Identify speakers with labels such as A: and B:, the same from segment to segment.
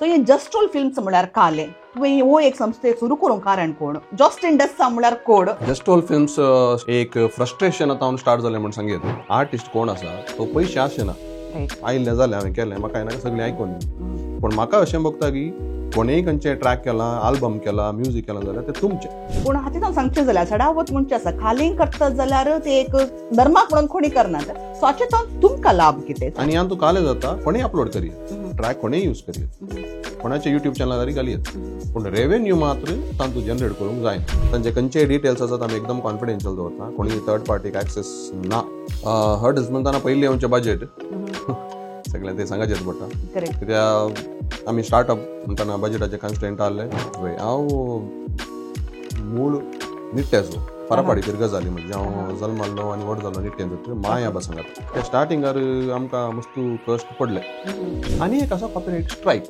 A: So हे just roll films म्हळ्यार कालें तुवें हो एक संस्थे सुरू करूंक कारण कोण? जॉस्टीन डेस्सा म्हळ्यार कोण?
B: जस्ट रोल फिल्म्स एक फ्रस्ट्रेशन आतां स्टार्ट जालें म्हूण सांगीत. आर्टिस्ट कोण आसा तो पयशे आसना आयिल्लें जालें हांवें केलें, म्हाका नाका सगळें आयकून. पूण म्हाका अशें भोगता की कोणेय खंयचें ट्रॅक केलां, आल्बम केला, म्युजीक केलां जाल्यार तें तुमचें.
A: पूण हाती हांव सांगचें जाल्यार सडावत म्हणचें आसा खालीं करता जाल्यार ते एक धर्माक म्हणून कोणी करनात. सो हाचे जावन तुमकां लाभ कितें?
B: आनी हांव तूं कालें जाता कोणेय अपलोड करीत, ट्रॅक कोणेय यूज करीत, कोणाचे युट्यूब चॅनलार घालयत, पूण रेवेन्यू मात्र तांतू जनरेट करूंक जायना. तांचे खंयचेय डिटेल्स आसात आमी एकदम कॉन्फिडेन्शियल दवरता, कोणीय थर्ड पार्टीक एक्सेस ना. हर्डल्स म्हणटाना पयलीं आमचें बजेट सगळें तें सांगाचें पडटा, कित्याक आमी स्टार्टअप म्हणटना बजेटाचे कन्स्ट्रेंट आहले. हांव मूळ निट्ट्याचो, फारापाडीचेर गजाली म्हणजे हांव जल्माल्लो आनी व्हड जालो निट्ट्यांत, माया बसंगात. त्या स्टार्टिंगार आमकां मस्तू कश्ट पडले. आनी एक आसा कॉपीरायट स्ट्रायक,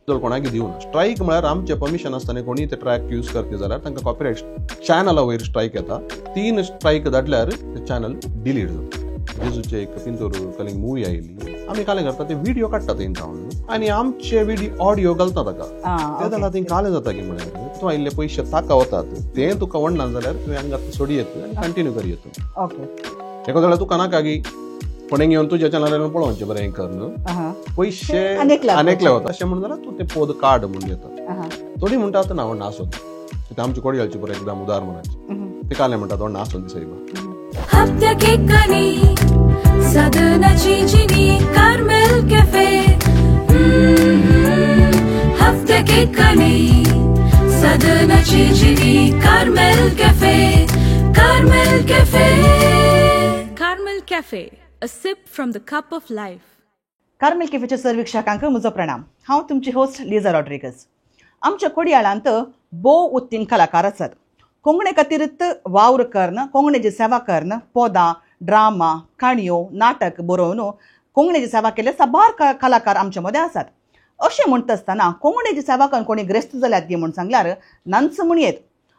B: जर कोणाक दिवना स्ट्रायक म्हळ्यार आमचें परमिशन आसतना कोणीय ते ट्रॅक यूज करता जाल्यार तांकां कॉपीरायट चॅनला वयर स्ट्रायक येता. 3 स्ट्रायक धाडल्यार ते चॅनल डिलीट जाता. जेजूचे एक पिंतूर कलिंग मुवी आयिल्ली, आमी कालें करता ते व्हिडिओ काडटा थंय जावन आनी आमचे व्हिडिओ ऑडियो घालता ताका. ते जाल्यार थंय कालें जाता की म्हळ्यार तूं आयिल्ले पयशे ताका वतात, ते तुका वडना जाल्यार तुवें हांगा सोडी येत आनी कंटिन्यू करी येत. एका जाल्यार तुका नाका की कोणें घेवन तुज्या चॅनलार पळोवचें बरें कर न्हू, पयशे आनेकले वता अशें म्हणून जाल्यार तूं ते पोद काड म्हणून येता. थोडी म्हणटा आतां ना व्हडना आसत, ते आमची कोडी घालची बरें एकदम उदार म्हणायची ते कालें म्हणटा व्हडना आसून दिसय.
C: सदनाची जिनी कार्मेल कॅफे, हफ्त्याक कनी सदनाची जिनी Carmel cafe, Carmel cafe, Carmel cafe, a sip from the cup of life.
A: Carmel कॅफेच्या sir वीक्षकांक म्हजो प्रणाम. हांव तुमची होस्ट लिजा रॉड्रिगस. आमच्या कोडियाळांत भोव उत्तीम कलाकार आसात. कोंकणे खातीर वावर कर्ण, कोंकणीची सेवा कर्ण, पदां, ड्रामा, काणयो, नाटक बरोवन कोंकणीची सेवा केल्ले साबार कलाकार आमचे मदें आसात. अशें म्हणटा आसतना कोंकणीची सेवा करून कोणी ग्रेस्त जाल्यात गी म्हूण सांगल्यार नांच म्हणयेत.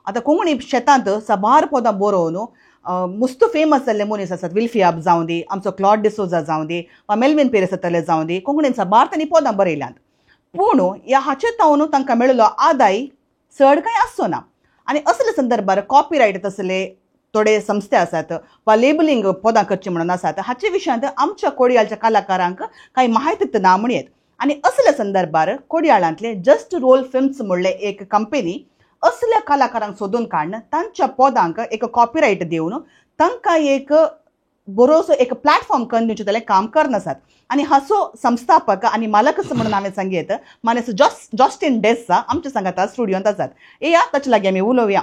A: आतां कोंकणी शेतांत साबार पदां बरोवन मुस्त फेमस जाल्ले मनीस आसात. विल्फियाब जावं दी, आमचो क्लॉड डिसोजा जावं दी वा मेलवीन पेरेस जावं दी, कोंकणीन साबार तांणी पदां बरयल्यांत. पूण ह्या हाचे तावन तांकां मेळिल्लो आदाय चड कांय आसचो ना. आनी असले संदर्भार कॉपीरायट तसले थोडे संस्थे आसात वा लेबलिंग पदां करची म्हणून आसात, हाचे विशयांत आमच्या कोडियाळच्या कलाकारांक कांय म्हायती ना म्हणयेत. आनी असल्या संदर्भार कोडियाळांतले जस्ट रोल फिल्म्स म्हणले एक कंपनी असल्या कलाकारांक सोदून काडून तांच्या पदांक एक कॉपीरायट दिवन तांकां एक बरोसो एक प्लॅटफॉर्म करून दिवचें जाल्यार काम करनासात. आनी हाचो संस्थापक आनी मालकच म्हणून हांवें सांगयत मानेस जॉस्टीन डेस्सा आमच्या सांगाता स्टुडियोंत आसात. येया ताचे लागीं आमी उलोवया.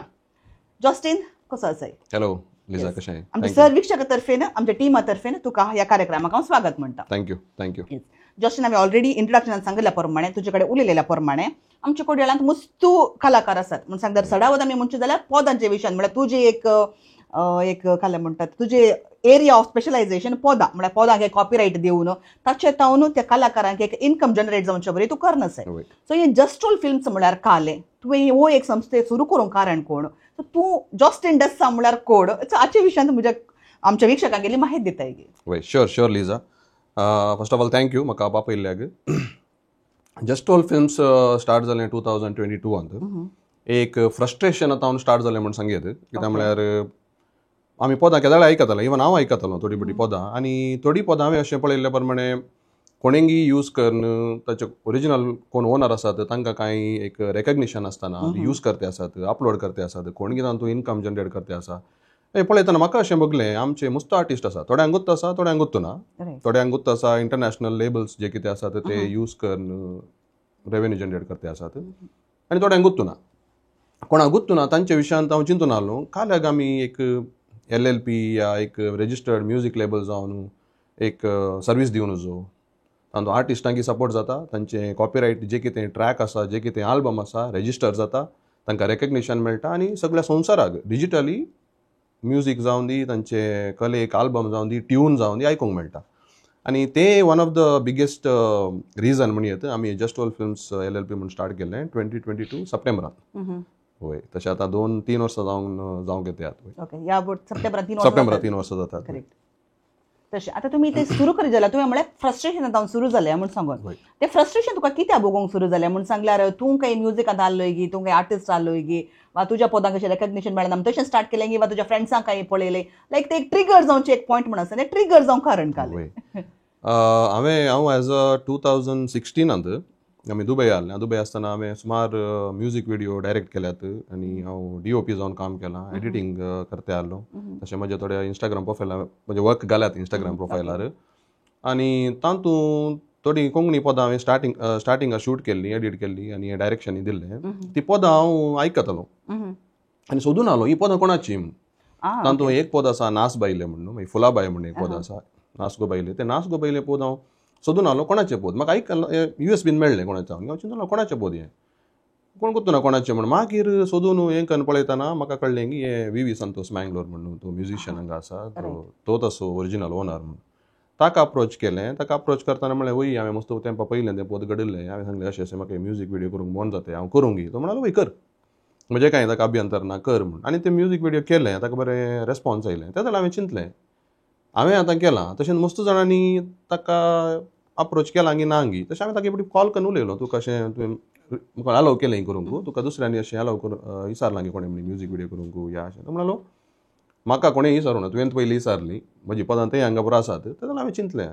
A: जॉस्टीन, कसो आसाय?
B: हॅलो लिजा, कशें?
A: आमच्या सर वीक्षका तर्फेन, आमच्या टिमा तर्फेन तुका ह्या कार्यक्रमाक हांव स्वागत म्हणटा.
B: Thank you. Thank you
A: Justin. हांवें ऑलरेडी इंट्रोडक्शनान सांगिल्ल्या प्रमाणे, तुजे कडेन उलयलेल्या प्रमाणे आमच्या कोडियाळांत मुस्तू कलाकार आसात म्हूण सांगतात. सडावत आमी म्हणचे जाल्यार पदांचे विशयान म्हळ्यार तुजी एक एक कालें म्हणटात तुजे एरिया ऑफ स्पेशलायझेशन पदां म्हळ्यार पदांक एक कॉपीरायट दिवन ताचे तावन त्या कलाकारांक एक इन्कम जनरेट जावचे बरी तूं करनासाय. सो हे जस्ट रोल फिल्म्स म्हळ्यार कालें तुवें हो एक संस्थे सुरू करूंक कारण कोण? सो तूं जॉस्टीन डेस्सा म्हळ्यार कोण? सो हाचे विशयांत म्हज्या आमच्या वीक्षकांक गेली माहिती दिताय.
B: वय, sure sure Liza. First of all thank you म्हाका आपयल्ल्याक. जस्ट रोल फिल्म्स स्टार्ट जालें 2022 एक फ्रस्ट्रेशन आतां स्टार्ट जालें म्हूण सांगयत. कित्याक म्हळ्यार आमी पदां केदाळ आयकताले, इवन हांव आयकतालो थोडी थोडी पदां, आनी थोडी पदां हांवें अशें पळयल्ल्या प्रमाणे कोणेंगी यूज करून ताचे ओरिजिनल कोण ओनर आसात तांकां कांय एक रेकग्निशन आसतना यूज करते आसात, अपलोड करते आसात, कोण तातूंत इन्कम जनरेट करते आसा. हें पळयतना म्हाका अशें भोगलें आमचे मुस्त आर्टिस्ट आसा, थोड्यांक गुत्त आसा, थोड्यांक गुत्त ना. थोड्यांक गुत्त आसा इंटरनॅशनल लेबल्स जे कितें आसात ते यूज करून रेवेन्यू जनरेट करते आसात, आनी थोड्यांक गुत्त ना. कोणाक गुत्त ना तांच्या विशयांत हांव चिंतून आसलो काल्याक आमी एक LLP या एक रजिस्टर्ड म्युजीक लेबल जावन एक सर्वीस दिवन जो तांचो आर्टिस्टांकी सपोर्ट जाता, तांचे कॉपीरायट जे कितें ट्रॅक आसा, जे कितें आल्बम आसा रेजिस्टर जाता, तांकां रेकग्निशन मेळटा आनी सगळ्या संवसाराक डिजिटली म्युजीक जावन दी, तांचे कलेक आल्बम जावन दी, ट्यून जावन दी आयकूंक मेळटा. आनी ते one of the biggest reason म्हणयेत आमी जस्ट रोल फिल्म्स LLP म्हूण स्टार्ट केल्लें 2022 सप्टेंबरांत. वय, तशें आतां 2-3 वर्सां जावंक जावंक येतात.
A: सप्टेंबरांत
B: 3 वर्सां जातात.
A: तशें आतां तुमी ते सुरू करीत जाल्यार तुवें म्हळें फ्रस्ट्रेशन जावन सुरू जालें म्हूण सांगून, तें फ्रस्ट्रेशन तुका कित्याक भोगोवंक सुरू जालें म्हूण सांगल्यार तूं काही म्युजिकांत आहलोय गी, तूं काही आर्टिस्ट आहलोय गी, वा तुज्या पदांक कशें रेकग्निशन मेळना तशें स्टार्ट केलें गी, वा तुज्या फ्रेंड्सांक कांय पळयलें, लायक ते एक ट्रिगर जावचें एक पॉयंट म्हूण आसा, तें ट्रिगर जावंक कारण कालें?
B: हांव एज अ 2016 आमी दुबय आहले. दुबय आसतना हांवें सुमार म्युजीक व्हिडियो डायरेक्ट केल्यात आनी हांव DOP जावन काम केलां, एडिटींग करते आहलो. तशें म्हजे थोडे इंस्टाग्राम प्रोफायलार म्हजे वर्क घाल्यात इंस्टाग्राम प्रोफायलार आनी तातूंत थोडीं कोंकणी पदां हांवें स्टार्टिंगाक शूट केल्ली, एडीट केल्ली आनी डायरेक्शनूय दिल्लें. ती पदां हांव आयकतालो आनी सोदून आहलो ही पदां कोणाची म्हूण. तातूंत एक पद आसा नास बायले म्हणून, मागीर फुलाबाय म्हणून एक पद आसा नास गो बायले. ते नास गो बायले पद हांव सोदून आहलो कोणाचें पद, म्हाका आयक US बीन मेळ्ळें कोणाचें, हांव चिंतलो कोणाचें पद हें, कोण कोत्तू ना कोणाचें म्हण. मागीर सोदून हें करून पळयतना म्हाका कळ्ळें की हें VV Santosh Mangalore म्हणून तो म्युजिशियन हांगा आसा, तो तसो ओरिजिनल ओनर म्हणून. ताका अप्रोच केलें. ताका अप्रोच करतना म्हणलें वय हांवें मस्त तेंपा पयलें तें पद घडिल्लें, हांवें सांगलें अशें अशें म्हाका म्युजीक व्हिडियो करूंक मन जाता, हांव करूंक गी. तो म्हणालो वय कर, म्हजें कांय ताका अभ्यंतर ना, कर म्हूण. आनी तें म्युजीक व्हिडियो केलें, ताका बरें रेस्पोन्स आयलें. तेन्ना जाल्यार हांवें चिंतलें हांवें आतां केलां तशें मस्त जाणांनी ताका अप्रोच केलां गी ना गी. तशें हांवें ताका एकपाटी कॉल करून उलयलो, तुका अशें तुवें म्हाका अलाव केलें करूंक, तुका दुसऱ्यांनी अशें अलाव करून विचारलां गी कोणें म्हणी म्युजीक व्हिडियो करूंक या अशें. तो म्हणालो म्हाका कोणें विचारूं ना, तुवें पयलीं विचारली, म्हजी पदां तें हांगा पुरो आसात. तेन्ना जाल्यार हांवें चिंतलें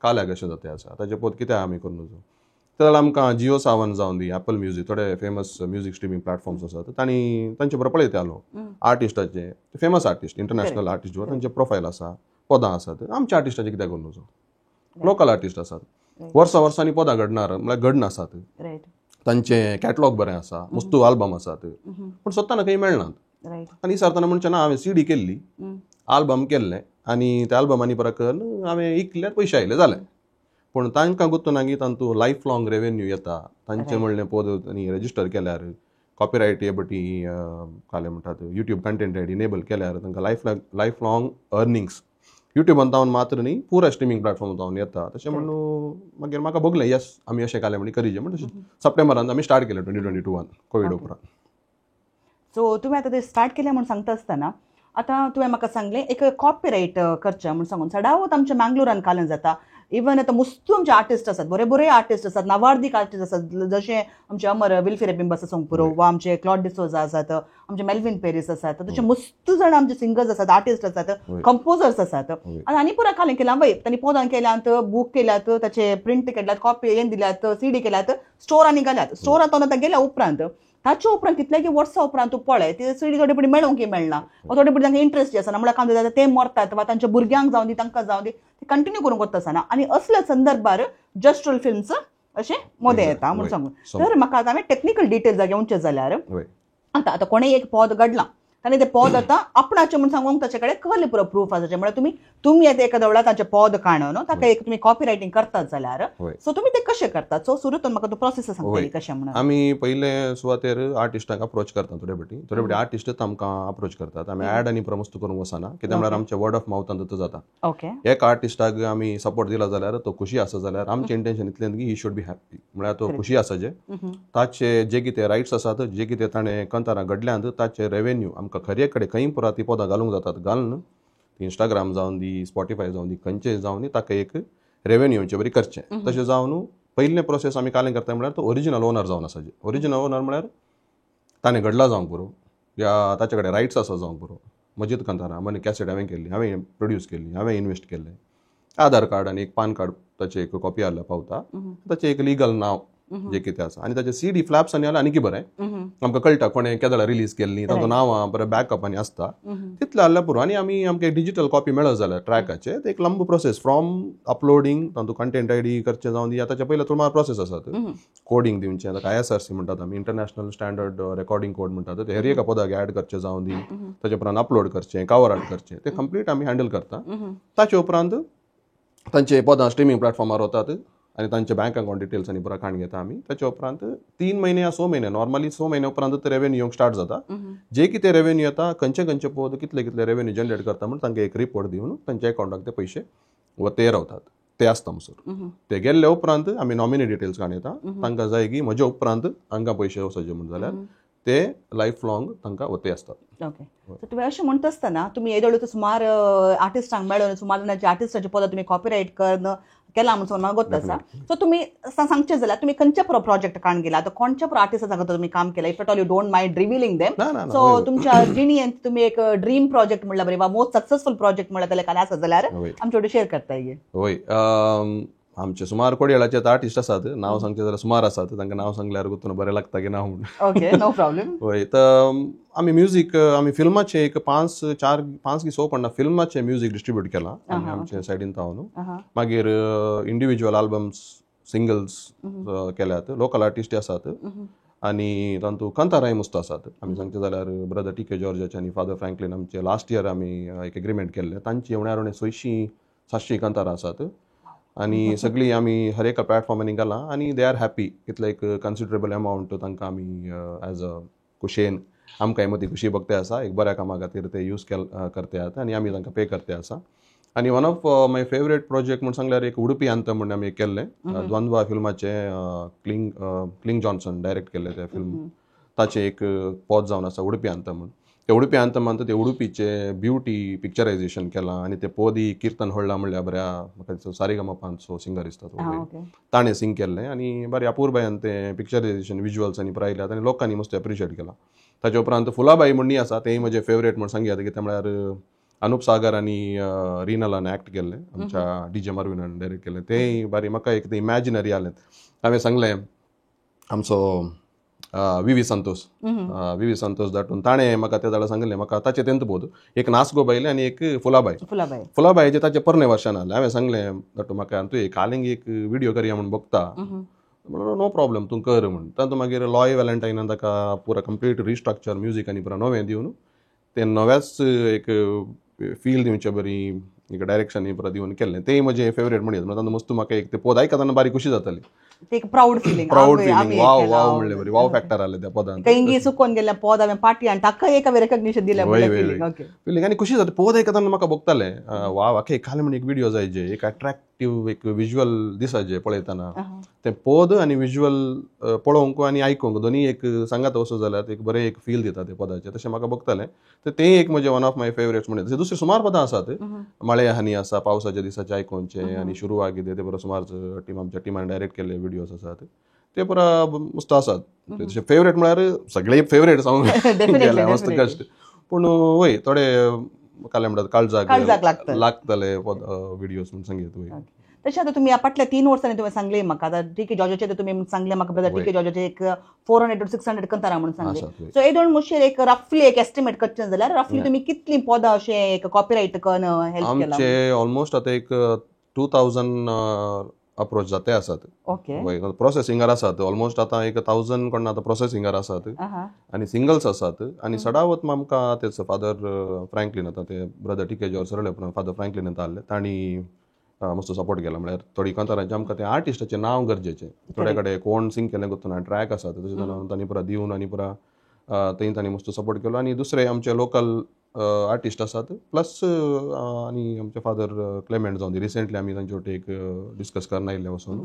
B: काल्याक अशें जाता आसा ताचें पद कित्याक आमी करूं नजो. तेन्ना जाल्यार आमकां जियो सावन जावन दी, एपल म्युजीक, थोडे फेमस म्युजीक स्ट्रिमींग प्लॅटफॉर्म्स आसात तांणी तांचे बरोबर पळयता आलो आर्टिस्टाचे, फेमस आर्टिस्ट, इंटरनॅशनल आर्टिस्ट तांचे प्रोफायल आसा, पदां आसात. आमच्या आर्टिस्टाचे कित्याक करूं नजो, लोकल आर्टिस्ट आसात, वर्सां वर्सांनी पदां घडणार म्हळ्यार घडना आसात, तांचे कॅटलॉग बरें आसा, मस्त आल्बम आसात, पूण सोदतना खंय मेळनात. आनी विचारतना म्हणचें ना हांवें CD केल्ली, आल्बम केल्लें आनी त्या आल्बमांनी परत करून हांवें इकल्यार पयशे आयले जालें. पूण तांकां गुत्तू ना की तांतूं लायफ लॉंग रेवेन्यू येता, तांचें म्हणलें पद आनी रजिस्टर केल्यार कॉपिरायट हे बटी कालें म्हणटात यूट्यूब कंटेंट आयडी इनेबल केल्यार तांकां लायफ लॉंग अर्निंग्स युट्यूबान तावन मात्र न्ही पुरा स्ट्रिमींग प्लॅटफॉर्म तावन येता. तशें म्हणून मागीर म्हाका भोगलें येस आमी अशें कालें म्हणी करीजे म्हण. तशें सप्टेंबरान आमी स्टार्ट केलें 2022 कोवीड उपरांत.
A: सो तुवें आतां तें स्टार्ट केलें म्हूण सांगता आसतना आतां तुवें म्हाका सांगलें एक कॉपिरायट करचें म्हूण सांगून सदांच आमच्या मँगलोरान कालन जाता. इवन आतां मस्त आमचे आर्टिस्ट आसात, बरे बरे आर्टिस्ट आसात, नावार्दीक आर्टिस्ट आसात, जशे आमचे अमर विल्फी रेबिंबस आसूंक पुरो, वा आमचे क्लॉड डिसोजा आसात, आमचे मेल्विन पेरीस आसात, तशे मस्त जाण आमचे सिंगर्स आसात, आर्टिस्ट आसात, कंपोजर्स आसात. आनी पुरा कालें केलां वय तांणी पदां केल्यात, बूक केल्यात, ताचे प्रिंट केल्यात, कॉपी हें दिल्यात, CD केल्यात, स्टोरांनी घाल्यात. स्टोरांत आतां गेल्या उपरांत ताच्या उपरांत कितले की वर्सां उपरांत तूं पळय ते CD थोडे पटी मेळोंक मेळना, वा थोडे पटी तांकां इंट्रस्ट आसना, म्हळ्यार काम जाता ते मरतात वा तांच्या भुरग्यांक जावं दी तांकां जावं दी ते कंटिन्यू करूंक वता आसना. आनी असल्या संदर्भार जस्ट रोल फिल्म्स अशें मदें येता म्हूण सांगून. तर म्हाका आतां हांवें टॅक्निकल डिटेल्स घेवचें जाल्यार आतां आतां कोणें एक पद घडलां ताणें तें पद आतां आपणाचें म्हूण सांगूंक ताचे कडेन कहलें पुरो प्रूफ आसा, म्हळ्यार तुमी तुमी आतां एका वेळार ताचें पद काडून ताका एक तुमी कॉपी रायटींग करतात जाल्यार सो तुमी तें कशें करतात? सो सुरू म्हाका तूं प्रोसेस सांगतली कशें म्हणून.
B: आमी पयले सुवातेर आर्टिस्टांक अप्रोच करता, थोडे पटी थोडे पटी आर्टिस्टच आमकां अप्रोच करतात. आमी एड आनी प्रमस्त करूंक वचना, कित्याक म्हळ्यार आमच्या वर्ड ऑफ मावथान जाता. एक आर्टिस्टाक आमी सपोर्ट दिला जाल्यार तो खुशी आसा जाल्यार आमचें इंटेन्शन इतलें की he should be happy, म्हळ्यार तो खुशी आसा जे ताचे जे कितें रायट्स आसात, जे कितें ताणें कंतारां घडल्यांत ताचे रेवेन्यू आमकां खरे कडेन खंय पुरा ती पदां घालूंक जातात घालून इंस्टाग्राम जावन दी, स्पॉटिफाय जावन दी, खंयचे जावन दी, ताका एक रेवेन्यू येवचे बरी करचें. तशें जावन पयलें प्रोसेस आमी कालें करता म्हळ्यार तो ओरिजिनल ओनर जावन आसा. ओरिजिनल ओनर म्हळ्यार ताणें घडला जावंक पुरो या ताचे कडेन रायट्स आसा जावंक पुरो. म्हजीच कंतारां म्हणी कॅसेट हांवें केल्ली, हांवें प्रोड्यूस केल्ली, हांवें इन्वेस्ट केल्लें, आधार कार्ड आनी एक पान कार्ड ताचें एक कॉपी आहल्या पावता, ताचें एक लिगल नांव जे कितें आसा आनी ताचे CD flaps आनी जाल्यार आनीकय बरें आमकां कळटा कोणें केदळा रिलीज केल्ली, तांचो नांवां बरें बॅकअप आनी आसता तितलें आहल्यार पुरो. आनी आमी आमकां डिजीटल कॉपी मेळत जाल्यार ट्रॅकाचे ते एक लांब प्रोसेस फ्रॉम अपलोडींग तातूंत कंटेंट आयडी करचें जावन दी, ताच्या पयलीं थोडो प्रोसेस आसात, कोडींग दिवचें, ताका ISRC म्हणटात आमी, इंटरनॅशनल स्टँडर्ड रेकॉर्डिंग कोड म्हणटात, ते हेर एका पदाक एड करचें जावन दी, ताचे उपरांत अपलोड करचें, कवर आर्ट करचें, ते कंप्लीट आमी हँडल करता. ताचे उपरांत तांचे पदां स्ट्रिमींग प्लॅटफॉर्मार वतात आनी तांचे बँक अकावंट डिटेल्स आनी पुरा काण घेता आमी. ताचे उपरांत 3 म्हयने या 6 म्हयने, नॉर्मली 6 म्हयने उपरांत रेवेन्यू येवंक स्टार्ट जाता. जे कितें रेवेन्यू येता, खंयचे खंयचे पद कितले कितले रेवेन्यू जनरेट करता म्हूण तांकां एक रिपोर्ट दिवन तांच्या अकावंटाक ते पयशे ते रावतात, ते आसता म्हणसर. ते गेल्ले उपरांत आमी नॉमिनी डिटेल्स काण येता, तांकां जाय की म्हज्या उपरांत हांकां पयशे वचचे म्हूण जाल्यार ते लायफ लॉंग तांकां वते आसतात.
A: ओके, सो तुमी अशें म्हणटा आसतना तुमी येदोळ सुमार आर्टिस्टांक मेळून सुमार जाणांच्या आर्टिस्टाचे पदां तुमी कॉपिरायट करून केला म्हणून म्हाका गोत्त आसा. सो तुमी सांगचें जाल्यार तुमी खंयच्या प्रोजेक्ट काण गेला, आतां कोणच्या आर्टिस्टा सांगता तुमी काम केलां, if at all you don't mind revealing them? So तुमच्या जिणेंत तुमी एक ड्रीम प्रोजेक्ट म्हणल्यार बरें वा मोस्ट सक्सेसफूल प्रोजेक्ट म्हणल्यार जाल्यार काल आसा जाल्यार आमचे कडेन शेअर करता.
B: हय, आमचे सुमार कोडयाळाचे आर्टिस्ट आसात, नांव सांगचें जाल्यार सुमार आसात, तांकां नांव सांगल्यार गुत्तून बरें लागता की ना म्हूण.
A: Okay, no problem.
B: हय, तर आमी म्युजीक आमी फिल्माचे एक 5 4 5 की 6 पडना फिल्माचे म्युजीक डिस्ट्रिब्यूट केलां आमी आमचे सायडीन तावन. मागीर इंडिविज्युअल आल्बम्स, सिंगल्स केल्यात, लोकल आर्टिस्ट आसात आनी तातूंत कांतारांय मस्त आसात. आमी सांगचें जाल्यार ब्रदर टी के जॉर्जाचे आनी फादर फ्रँकलीन आमचे लास्ट इयर आमी एक एग्रीमेंट केल्लें, तांची उण्या उणें 600-700 कांतारां आसात आनी सगळीं आमी हर एका प्लॅटफॉर्मांनी घालां आनी they are happy. इतले एक कन्सिडरेबल एमावंट तांकां आमी एज अ खुशयेन आमकां मदीं खुशी भोगते आसा, एक बऱ्या कामा खातीर ते यूज करते आसा आनी आमी तांकां पे करते आसा. आनी one of my favourite project म्हूण सांगल्यार एक उडुपी आंत म्हूण आमी केल्लें, द्वंद्वा फिल्माचें क्लिंग जॉन्सन डायरेक्ट केल्लें तें फिल्म, ताचें एक पॉज जावन आसा उडुपी आंत म्हूण. ते उडुपी आंत म्हणटा ते उडुपीचें ब्युटी पिक्चरायजेशन केलां आनी ते पोदी किर्तन होडला म्हणल्यार बऱ्या म्हाका दिसता सारेगमपांचो सिंगर दिसता तो, ताणें सिंग केल्लें आनी बरें अपूर्बायान तें पिक्चरायजेशन विज्युअल्स आनी पुराय आनी लोकांनी मस्त एप्रिशिएट केलां. ताचे उपरांत फुलाबाई म्हणणी आसा, तेंय म्हजें फेवरेट म्हूण सांगया कित्याक म्हळ्यार अनुप सागर आनी रिनलान एक्ट केल्लें, आमच्या डी जे मार्विनान डायरेक्ट केल्लें, तेंय बारी म्हाका एक तें इमॅजिनरी आलें. हांवें सांगलें आमचो विवी संतोष, विवी संतोष दाटून ताणें म्हाका त्या जाल्यार सांगिल्लें म्हाका ताचें तेंत बोध एक नासगो बायलें आनी एक फुलाबाई, फुलाबाईचें ताचें पोरणे वर्सान आसलें. हांवें सांगलें दाटू म्हाका तूं एक आनीक एक विडियो करया म्हूण बघता, म्हणलो नो प्रॉब्लम तूं कर म्हूण. तातूंत मागीर लॉय वॅलेंटायनान ताका पुरा कंप्लीट रिस्ट्रक्चर म्युजीक आनी पुरा नवें दिवन तें नव्याच एक फील दिवचे बरी एक डायरेक्शन पुरा दिवन केल्लें, तेंय म्हजें फेवरेट म्हणयेत. म्हणल्यार तातूंत मस्त म्हाका एक तें पद आयकतना बारी खुशी जाताली,
A: एक proud feeling,
B: proud feeling, wow wow म्हणले बरी वाव फॅक्टर आले त्या पदान.
A: खंयगी चुकोन गेल्या पद हांवें पाटी आनी ताका एक हांवें रेकग्निशन दिलें
B: फिलींग आनी खुशी जाता. पद आयकतना म्हाका भोगतालें वाव आखे खालें म्हण एक विडियो जाय जे एक अट्रॅक्टीव एक विज्युअल दिसाचे पळयतना तें पद आनी विज्युअल पळोवंक आनी आयकूंक दोनूय एक सांगात वचो जाल्यार एक बरें एक फील दिता ते पदाचें, तशें म्हाका भोगतालें. तर तें एक म्हजें वन ऑफ my favourites म्हणून. तशें दुसरीं सुमार पदां आसात, मळे हानी आसा पावसाच्या दिसाचें आयकोवचें आनी शुरू कितें ते बरो सुमार टिम आमच्या टिमान डायरेक्ट केल्ले विडियोज आसात ते पुरा मस्त आसात. तशें फेवरेट म्हळ्यार सगळे फेवरेट सांगूंक मस्त कश्ट, पूण वय थोडे काले म्हणटात काळजाक लागतले विडियोज म्हूण सांगीत. वय
A: तशें आतां तुमी फाटल्या 3 वर्सांनी तुवें सांगलें म्हाका आतां टी के जॉर्जाचें तुमी सांगलें म्हाका ब्रदर टी के जॉर्जाचें एक 400 to 600 कंतारां म्हणून सांगलें. सो येदोळ मुशीर एक रफली एक एस्टिमेट करचें जाल्यार रफली तुमी कितलीं पदां अशें एक कॉपिरायट करून हेल्प केलां?
B: आमचे ऑलमोस्ट आतां एक 2000 अप्रोच जाते आसात.
A: ओके,
B: प्रोसेसिंगार आसात ऑलमोस्ट आतां एक 1000 कोण आतां प्रोसेसिंगार आसात आनी सिंगल्स आसात. आनी सडावत आमकां तेच फादर फ्रँकलीन आतां ते ब्रदर टी के जॉर्ज सरले उपरांत फादर फ्रँकलीन आतां आहले तांणी मस्त सपोर्ट केला. म्हळ्यार थोडी कांतारांचें आमकां तें आर्टिस्टाचें नांव गरजेचें, थोडे कडेन कोण सिंग केलें गोत्तना ट्रॅक आसात तशें तांणी पुरा दिवन आनी पुरा थंय तांणी मस्त सपोर्ट केलो. आनी दुसरे आमचे लोकल आर्टिस्ट आसात प्लस आनी आमचे फादर क्लेमेंट जावन रिसेंटली आमी तांचे वटेन एक डिस्कस करून आयिल्ले वचून.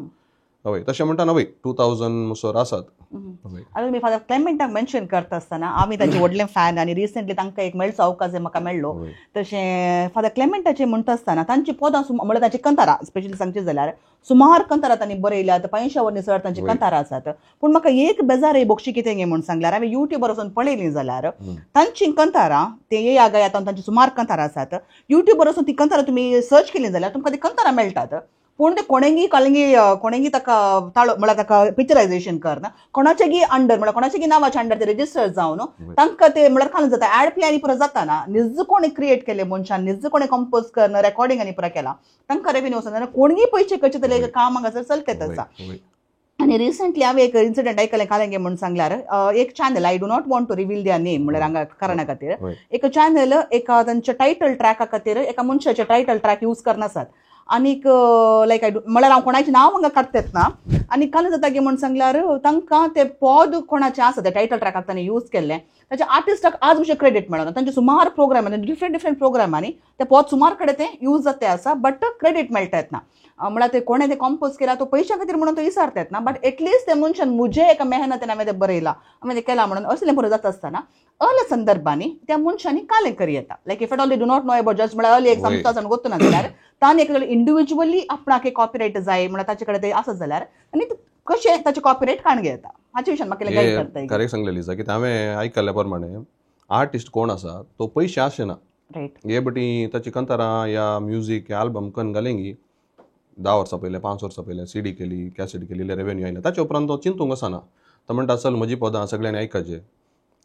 B: हय, तशें म्हणटा वय 2000 मुसर आसात.
A: आतां तुमी फादर क्लेमेंटाक मेन्शन करता आसतना आमी तांचे व्हडले फॅन आनी रिसेंटली तांकां एक मेळचो अवकाश म्हाका मेळ्ळो. तशें फादर क्लेमेंटाचें म्हणटा आसतना तांची पदां म्हणल्यार तांची कंतारां स्पेशली सांगचें जाल्यार सुमार कंतारां तांणी बरयल्यात, 500 वरनी चड तांची कंतारां आसात. पूण म्हाका एक बेजार बोगशी कितें गे म्हूण सांगल्यार हांवें युट्यूबार वचून पळयलीं जाल्यार तांची कंतारां ते येया गया तांची सुमार कंतारां आसात. युट्यूबार वचून ती कंतारां तुमी सर्च केली जाल्यार तुमकां ती कंतारां मेळटात, पूण ते कोणेंगी कालंगी कोणेंगी ताका ताळो म्हळ्यार ताका पिक्चरायजेशन करना, कोणाचेगी अंडर म्हळ्यार कोणाचेगी नांवाच्या अंडर ते रेजिस्टर जावन तांकां ते म्हळ्यार खालून जाता एड प्ले आनी पुरो जाता ना. निज कोणें क्रिएट केलें मनशान, निज कोणें कंपोज करून रेकॉर्डिंग आनी पुरो केलां तांकां रेवेन्यू वचना, कोणगी पयशे करचे जाल्यार काम हांगासर चलतेच आसा. आनी रिसेंटली हांवें एक इन्सिडंट आयकलें कालंगे म्हूण सांगल्यार एक channel, I do not want to reveal their name म्हळ्यार हांगा कारणा खातीर, एक चॅनल एका तांच्या टायटल ट्रॅका खातीर एका मनशाचे टायटल ट्रॅक यूज करनासात आनीक लायक I म्हळ्यार हांव कोणाचें नांव हांगा काडटेत ना. आनी काल जाता की म्हूण सांगल्यार तांकां ते पद कोणाचें आसा ते टायटल ट्रॅकाक तांणी यूज केल्लें ताच्या आर्टिस्टाक आज भशेन क्रेडीट मेळना. तांचे सुमार प्रोग्राम, डिफरंट डिफरंट प्रोग्रामांनी ते पद सुमार कडेन ते यूज जाते आसा, बट क्रेडीट मेळटा येतना. म्हळ्यार ते कोणें ते कंपोज केला तो पयशां खातीर म्हणून तो विसारता येतना, बट एटलिस्ट ते मनशान म्हजे एका मेहनतीन हांवें तें बरयलां, हांवें तें केलां म्हणून असलें बरो जाता आसतना अल्या संदर्भांनी त्या मनशांनी कालें करी येता. Like if at all they do not know about just म्हळ्यार अर्ली एक संस्था आसा गोत्तू ना जाल्यार तांणी एक इंडिविज्युअली आपणाक एक कॉपिरायट जाय म्हळ्यार ताचे कडेन ते आसत जाल्यार आनी कशें ताचें कॉपिरायट काण घेता हाचे विशयान म्हाका गायड करता.
B: करेक्ट सांगलेली आसा की हांवें आयकल्ल्या प्रमाणे आर्टिस्ट कोण आसा तो पयशे आसना
A: रायट
B: हे बटी ताची कंतारां या म्युजीक या आल्बम कन घालेंगी 10 वर्सां पयलें 5 वर्सां पयलें सीडी केली कॅसेट केली रेवेन्यू आयलें ताचे उपरांत तो चिंतूंक आसना. तो म्हणटा चल म्हजी पदां सगळ्यांनी आयकाचे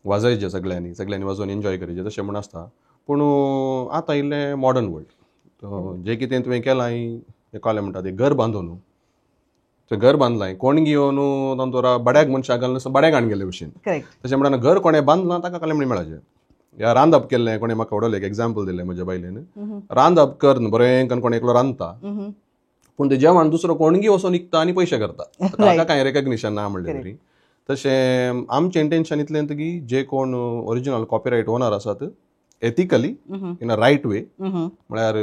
B: वाजयचे सगळ्यांनी सगळ्यांनी वाजोवन एन्जॉय करचें तशें म्हूण आसता. पूण आतां इल्लें मॉडर्न वर्ल्ड जें कितें तुवें केलां हें कोलें म्हणटा तें घर बांदून तें घर बांदलां कोण घेवन तांचो बड्याक मनशाक घालून बड्याक हाडून गेल्ले भशेन तशें म्हणटा घर कोणें बांदलां ताका कालें म्हण मेळाचें. या रांदप केल्लें कोणें म्हाका उडोवलें एक एग्जाम्पल दिलें म्हज्या बायलेन रांदप कर बरें करून कोण एकलो रांदता पूण तें जेवण दुसरो कोणगी वचून विकता आनी पयशे करता ताका कांय रेकग्निशन ना म्हणलें तरी. तशें आमचें इंटेन्शन इतलें की जे कोण ओरिजिनल कॉपिरायट ओनर आसात ethically in a right way म्हळ्यार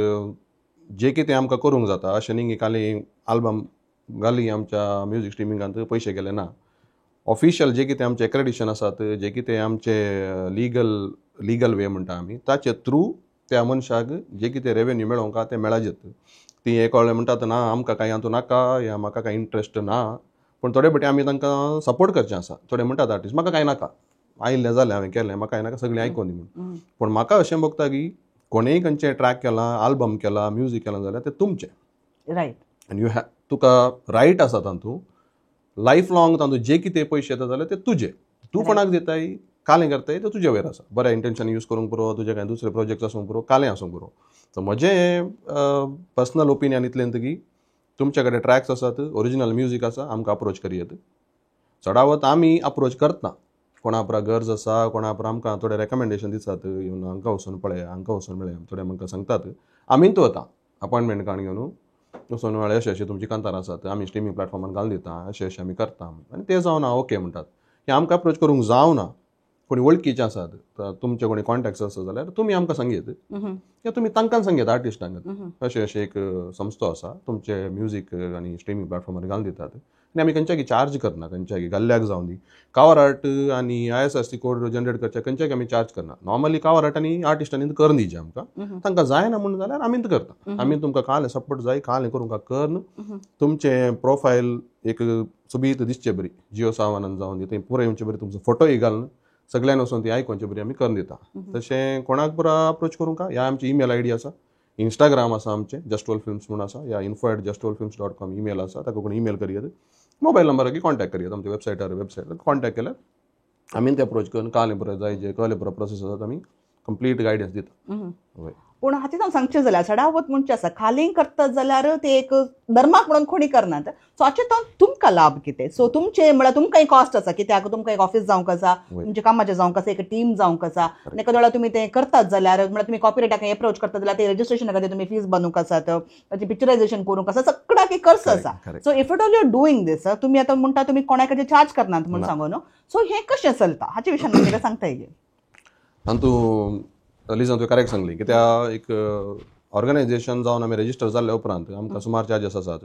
B: जे कितें आमकां करूंक जाता अशें न्ही की खाली आल्बम घाली आमच्या म्युजीक स्ट्रिमिंगांत पयशे गेले ना. ऑफिशियल जे कितें आमचें एक्रेडिशन आसात जे कितें आमचे लिगल लिगल वे म्हणटा आमी ताचे थ्रू त्या मनशाक जे कितें रेवेन्यू मेळोवंक तें मेळाचें. ती हें कळ्ळें म्हणटात ना आमकां कांय हातूंत नाका या म्हाका कांय इंट्रस्ट ना पूण थोडे फावटी आमी तांकां सपोर्ट करचें आसा. थोडे म्हणटात आर्टिस्ट म्हाका कांय नाका आयिल्लें जालें हांवें केलें म्हाका कांय नाका सगळें आयकोन दी म्हूण. पूण म्हाका अशें भोगता की कोणेंय खंयचें ट्रॅक केलां आल्बम केला म्युजीक केलां जाल्यार तें तुमचें
A: रायट
B: आनी you have तुका रायट आसा तातूंत लायफ लॉंग तातूंत जे कितें पयशे येता जाल्यार ते तुजे तूं कोणाक दिताय कालें करताय तें तुजे वयर आसा. बऱ्या इंटेन्शन यूज करूंक पुरो तुजे कांय दुसरे प्रोजेक्ट्स आसूंक पुरो कालें आसूंक पुरो. सो म्हजें पर्सनल ओपिनियन इतलें की तुमचे कडेन ट्रॅक्स आसात ओरिजिनल म्युजीक आसा आमकां अप्रोच करयेत. चडावत आमी अप्रोच करतना कोणा उपरांत गरज आसा कोणा उपरांत आमकां थोडे रेकमेंडेशन दितात येवन हांकां वचून पळया हांकां वचून मेळया थोडे आमकां सांगतात आमी वता अपॉयंटमेंट काडून घेवन वचून मेळ्ळे अशें अशें तुमची कांतारां आसात आमी स्ट्रिमींग प्लॅटफॉर्मान घालून दिता अशें अशें आमी करता आनी ते जावन हांव ओके म्हणटात. हें आमकां अप्रोच करूंक जावना कोणी वळखीचे आसात तुमचे कोणी कॉन्टेक्ट्स आसा जाल्यार तुमी आमकां सांगयत या तुमी तांकां सांगयत आर्टिस्टांक अशें अशें एक संस्था आसा तुमचे म्युजीक आनी स्ट्रिमींग प्लॅटफॉर्मार घालून दितात आनी आमी खंयच्याकी चार्ज करना खंयच्याकी गल्ल्याक जावन दी कवर आर्ट आनी I S S C code generate करचे खंयच्याकी आमी चार्ज करना. नॉर्मली कवर आर्ट आनी आर्टिस्टांनी करून दिवचें आमकां तांकां जायना म्हणून जाल्यार आमी करता. आमी तुमकां काल सपोर्ट जाय काल करूंक करन तुमचें प्रोफायल एक सोबीत दिसचे बरी जियो सावनान जावन दी थंय पुराय येवचे बरी तुमचो फोटोय घालून सगळ्यांनी वचून ती आयकोनचे बरी आमी करून दिता. तशें कोणाक पुरा अप्रोच करूंक ह्या आमची ईमेल I D आसा इंस्टाग्राम आसा आमचें जस्टोल फिल्म्स म्हूण आसा या info@justolfilms.com email आसा ताका कोण ईमेल करयत मोबायल नंबराक कॉन्टॅक्ट करयत आमच्या वेबसायटार वेबसायटार कॉन्टॅक्ट केल्यार आमी ते अप्रोच करून कालें पुरो जाय जे कहलें पुरो प्रोसेस आसा आमी कंप्लीट गायडन्स दिता.
A: पूण हातीन हांव सांगचें जाल्यार सडावत म्हणचें आसा खाली करता जाल्यार ते एक धर्माक म्हणून कोणी करनात सो हाचे तो तुमकां लाभ कितें सो तुमचें म्हळ्यार तुमकां एक कॉस्ट आसा कित्याक तुमकां एक ऑफिस जावंक आसा तुमचें कामाचें जावंक आसा एक टीम जावंक आसा आनी एका वेळार तुमी तें करतात जाल्यार म्हळ्यार तुमी कॉपिरायटाक एप्रोच करतात जाल्यार ते रजिस्ट्रेशना खातीर तुमी फीज बांदूंक आसात ताचें पिक्चरायजेशन करूंक आसा सगळ्याक एक खर्च आसा. So if at all you are doing this तुमी आतां म्हणटा तुमी कोणाकडेन चार्ज करनात म्हूण सांगू न्हू सो हें कशें चलता हाचे विशयान म्हाका कितें सांगता येईल.
B: आनी तूं लिजान तुवें करेक्ट सांगली की त्या एक ऑर्गनायजेशन जावन आमी रेजिस्टर जाल्ल्या उपरांत आमकां सुमार चार्जेस आसात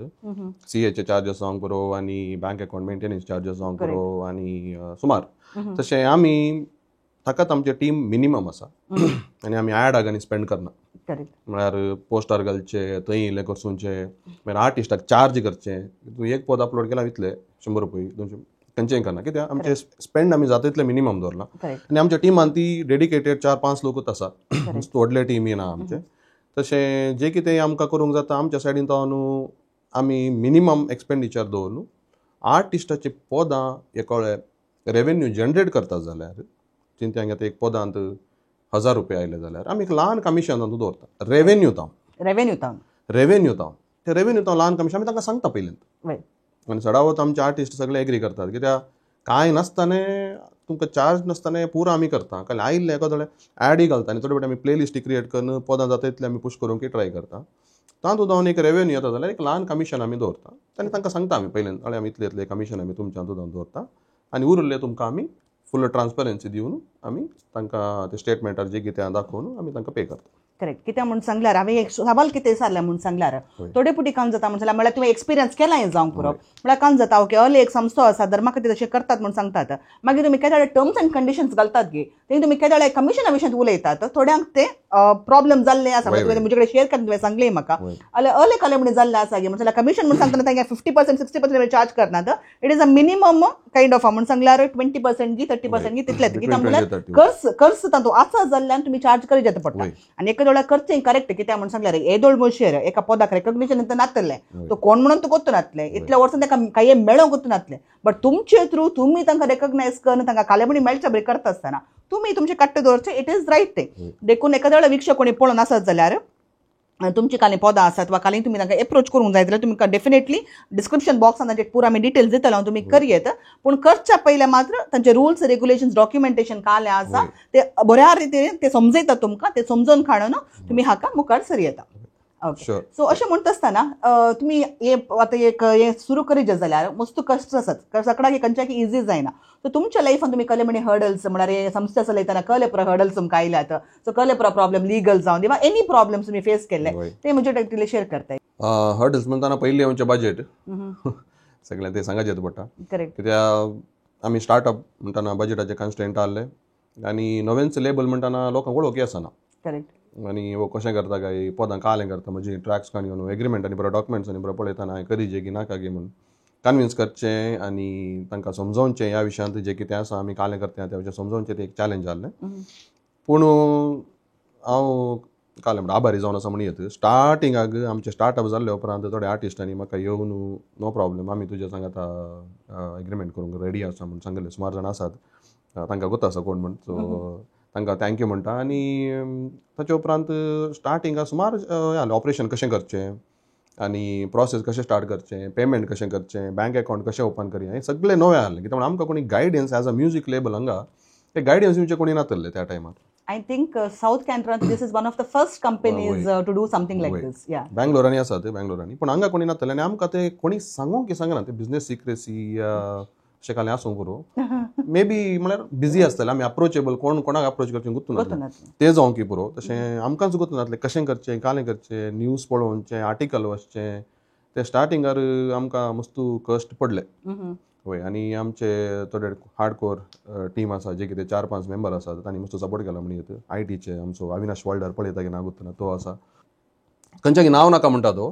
B: सी एचे चार्जेस जावंक पुरो आनी बँक अकावंट मेंटेनन्स चार्जेस जावंक पुरो आनी सुमार तशें आमी ताकाच आमचें टीम मिनिमम आसा आनी आमी ॲडाक आनी स्पेंड करना म्हळ्यार पोस्टर घालचे थंय इल्लें करसूनचे मागीर आर्टिस्टाक चार्ज करचें तूं एक पद अपलोड केला इतले 100 रुपये 200 खंयचेंय करना कित्याक आमचे स्पेंड आमी जाता तितलें मिनिमम दवरलां आनी आमच्या टिमान ती डेडिकेटेड 4-5 लोकूच आसा व्हडले टीम ना आमचे. तशें जें कितें आमकां करूंक जाता आमच्या सायडीन तो न्हू आमी मिनिमम एक्सपेंडिचर दवरून आर्टिस्टाचे पदां हे कळ्ळें रेवेन्यू जनरेट करता जाल्यार चिंत्यांक आतां एक पदांत 1000 रुपया आयले जाल्यार आमी एक ल्हान कमिशन तातूंत दवरता रेवेन्यू तावन रेवेन्यू तावन ते रेवेन्यू तावन ल्हान कमिशन आमी तांकां सांगता पयलीं आनी चडावत आमचे आर्टिस्ट सगळे एग्री करतात कित्याक कांय नासतना तुमकां चार्ज नासतना पुरो आमी करता काल आयिल्लें एका थोडे एडय घालता आनी थोडे फावटी आमी प्लेलिस्ट क्रिएट करून पदां जाता तितलें आमी पुश करूंक ट्राय करता. तातूंत जावन एक रेवेन्यू येता जाल्यार एक ल्हान कमिशन आमी दवरता आनी तांकां सांगता आमी पयल्यान, हय, आमी इतले इतले कमिशन आमी तुमच्या हातूंत दवरता आनी उरिल्लें तुमकां आमी फुल ट्रान्सपरन्सी दिवन आमी तांकां ते स्टेटमेंटार जे कितें दाखोवन आमी तांकां पे करता.
A: करेक्ट. कित्याक म्हूण सांगल्यार हांवें एक सवाल कितें विचारलें म्हूण सांगल्यार थोडे पुटी काम जाता म्हूण सांगल्यार, म्हळ्यार तुवें एक्सपिरियन्स केला हें जावंक पुरो, म्हळ्यार काम जाता ओके अले एक संस्थो आसा धर्मा खातीर तशें करतात म्हूण सांगतात, मागीर तुमी केदाळे टर्म्स एंड कंडिशन्स घालतात गे, तें तुमी केदाळे कमिशना विशयांत उलयतात, थोड्यांक ते प्रॉब्लम जाल्ले आसा. तुवें म्हजे कडेन शेअर करून तुवें सांगलें म्हाका, अले अले कले म्हण जाल्लें आसा गे, म्हण सांगल्यार कमिशन म्हूण सांगतना तांकां 50% 60% चार्ज करनात, it is a minimum kind of म्हूण सांगल्यार 20% गी 30% गी तितलेंच, कित्याक म्हणल्यार खर्च खर्च तातूंत आसा जाल्ल्यान तुमी चार्ज करीत पडटा. आनी एका वेळार करचें करेक्ट, कित्याक म्हूण सांगल्यार येदोळ मशेर एका पदाक रेकग्निशन नातलें, तो कोण म्हणून तुका गोत्तू नातलें, इतल्या वर्सां ताका कांय मेळोंक गोत्तू नातलें, बट तुमचे थ्रू तुमी तांकां रेकग्नायज करून तांकां कालेमणी मेळच्या बरी करता आसतना तुमी तुमचे काट्टे दवरचें, it is right तें. देखून एखाद्या वेळार विक्षक कोणी पळोवन आसत जाल्यार तुमची काली पदां आसात वा काली तुमी तांकां एप्रोच करूंक जाय जाल्यार तुमकां डेफिनेटली डिस्क्रिप्शन बॉक्सान तांचे पुरा आमी डिटेल्स दितले, हांव तुमी करयेत, पूण करच्या पयलें मात्र तांचे रुल्स रेगुलेशन्स डॉक्युमेंटेशन कालें आसा ते बऱ्या रितीन ते समजयतात तुमकां, ते समजून काडून तुमी हाका मुखार सर येता. ओके, सो अशें म्हणटा आसतना तुमी हे आतां एक हें सुरू करीत जाल्यार मस्त कश्ट आसात, सगळ्याक खंयच्याक इजी जायना, सो तुमच्या लायफान तुमी कले म्हणी हर्डल्स म्हळ्यार हे संस्था चलयतना कले पुरो हर्डल्स तुमकां आयल्यात, सो कले पुरो प्रॉब्लम लिगल जावन वा एनी प्रॉब्लम्स तुमी फेस केल्ले ते म्हजे शेअर करताय.
B: हर्डल्स म्हणटाना पयलीं आमचें बजेट सगळें तें सांगाचें पडटा.
A: करेक्ट.
B: कित्याक आमी स्टार्टअप म्हणटाना बजेटाचे कन्स्ट्रेंट आहले आनी नवेंच लेबल म्हणटाना लोकांक वळखी आसना.
A: करेक्ट.
B: आनी वो कशें करता काय पदां कालें करता, म्हजी ट्रॅक्स काणी घेवन एग्रीमेंट आनी बरो डॉक्युमेंट्स आनी बरो पळयतना हांवें करीजे की नाका गी म्हूण कन्विन्स करचें आनी तांकां समजोवचें ह्या विशयांत जें कितें आसा आमी कालें करता त्या विशयान समजोवचें, तें एक चॅलेंज आहलें. पूण हांव कालें म्हणटा आभारी जावन आसा म्हण येता, स्टार्टिंगाक आमचें स्टार्टअप जाल्ले उपरांत थोडे आर्टिस्टांनी म्हाका येवन नो प्रॉब्लम आमी तुज्या सांगात एग्रीमेंट करूंक रेडी आसा म्हूण सांगलें, सुमार जाणां आसात तांकां गोत आसा कोण म्हण, सो तांकां thank you म्हणटा. आनी ताचे उपरांत स्टार्टिंगाक सुमार हें ऑपरेशन कशें करचें आनी प्रोसेस कशें स्टार्ट करचें, पेमेंट कशें करचें, बँक अकावंट कशें ओपन करया, हें सगळें नवें आहलें. कित्याक आमकां कोणी guidance as a music label हांगा ते गायडन्स दिवचें कोणी नातलें त्या टायमार.
A: I think South Canara, this is one of the first companies to do something like this. Yeah.
B: बँगलोरांनी आसात, बँगलोरांनी, पूण हांगा कोणी नातलें आनी आमकां ते कोणी सांगूंक की सांगना, ते बिजनेस सिक्रेसी अशें कालें आसूंक पुरो, मे बी म्हळ्यार बिजी आसतले, आमी अप्रोचेबल कोण कोणाक अप्रोच करचें गुत्तू नासलें तें जावंक की पुरो, तशें आमकांच गुत्तू नासलें कशें करचें कालें करचें, न्यूज पळोवचें, आर्टिकल वाचचें, ते स्टार्टिंगार आमकां मस्तू कश्ट पडले. वय, आनी आमचे थोडे हार्डकोर टीम आसा जे कितें 4-5 मेंबर आसात तांणी मस्त सपोर्ट केला म्हण येता. I टीचे आमचो अविनाश वॉल्डर पळयता की ना गुत्तना तो आसा, खंयच्या नांव नाका म्हणटा तो,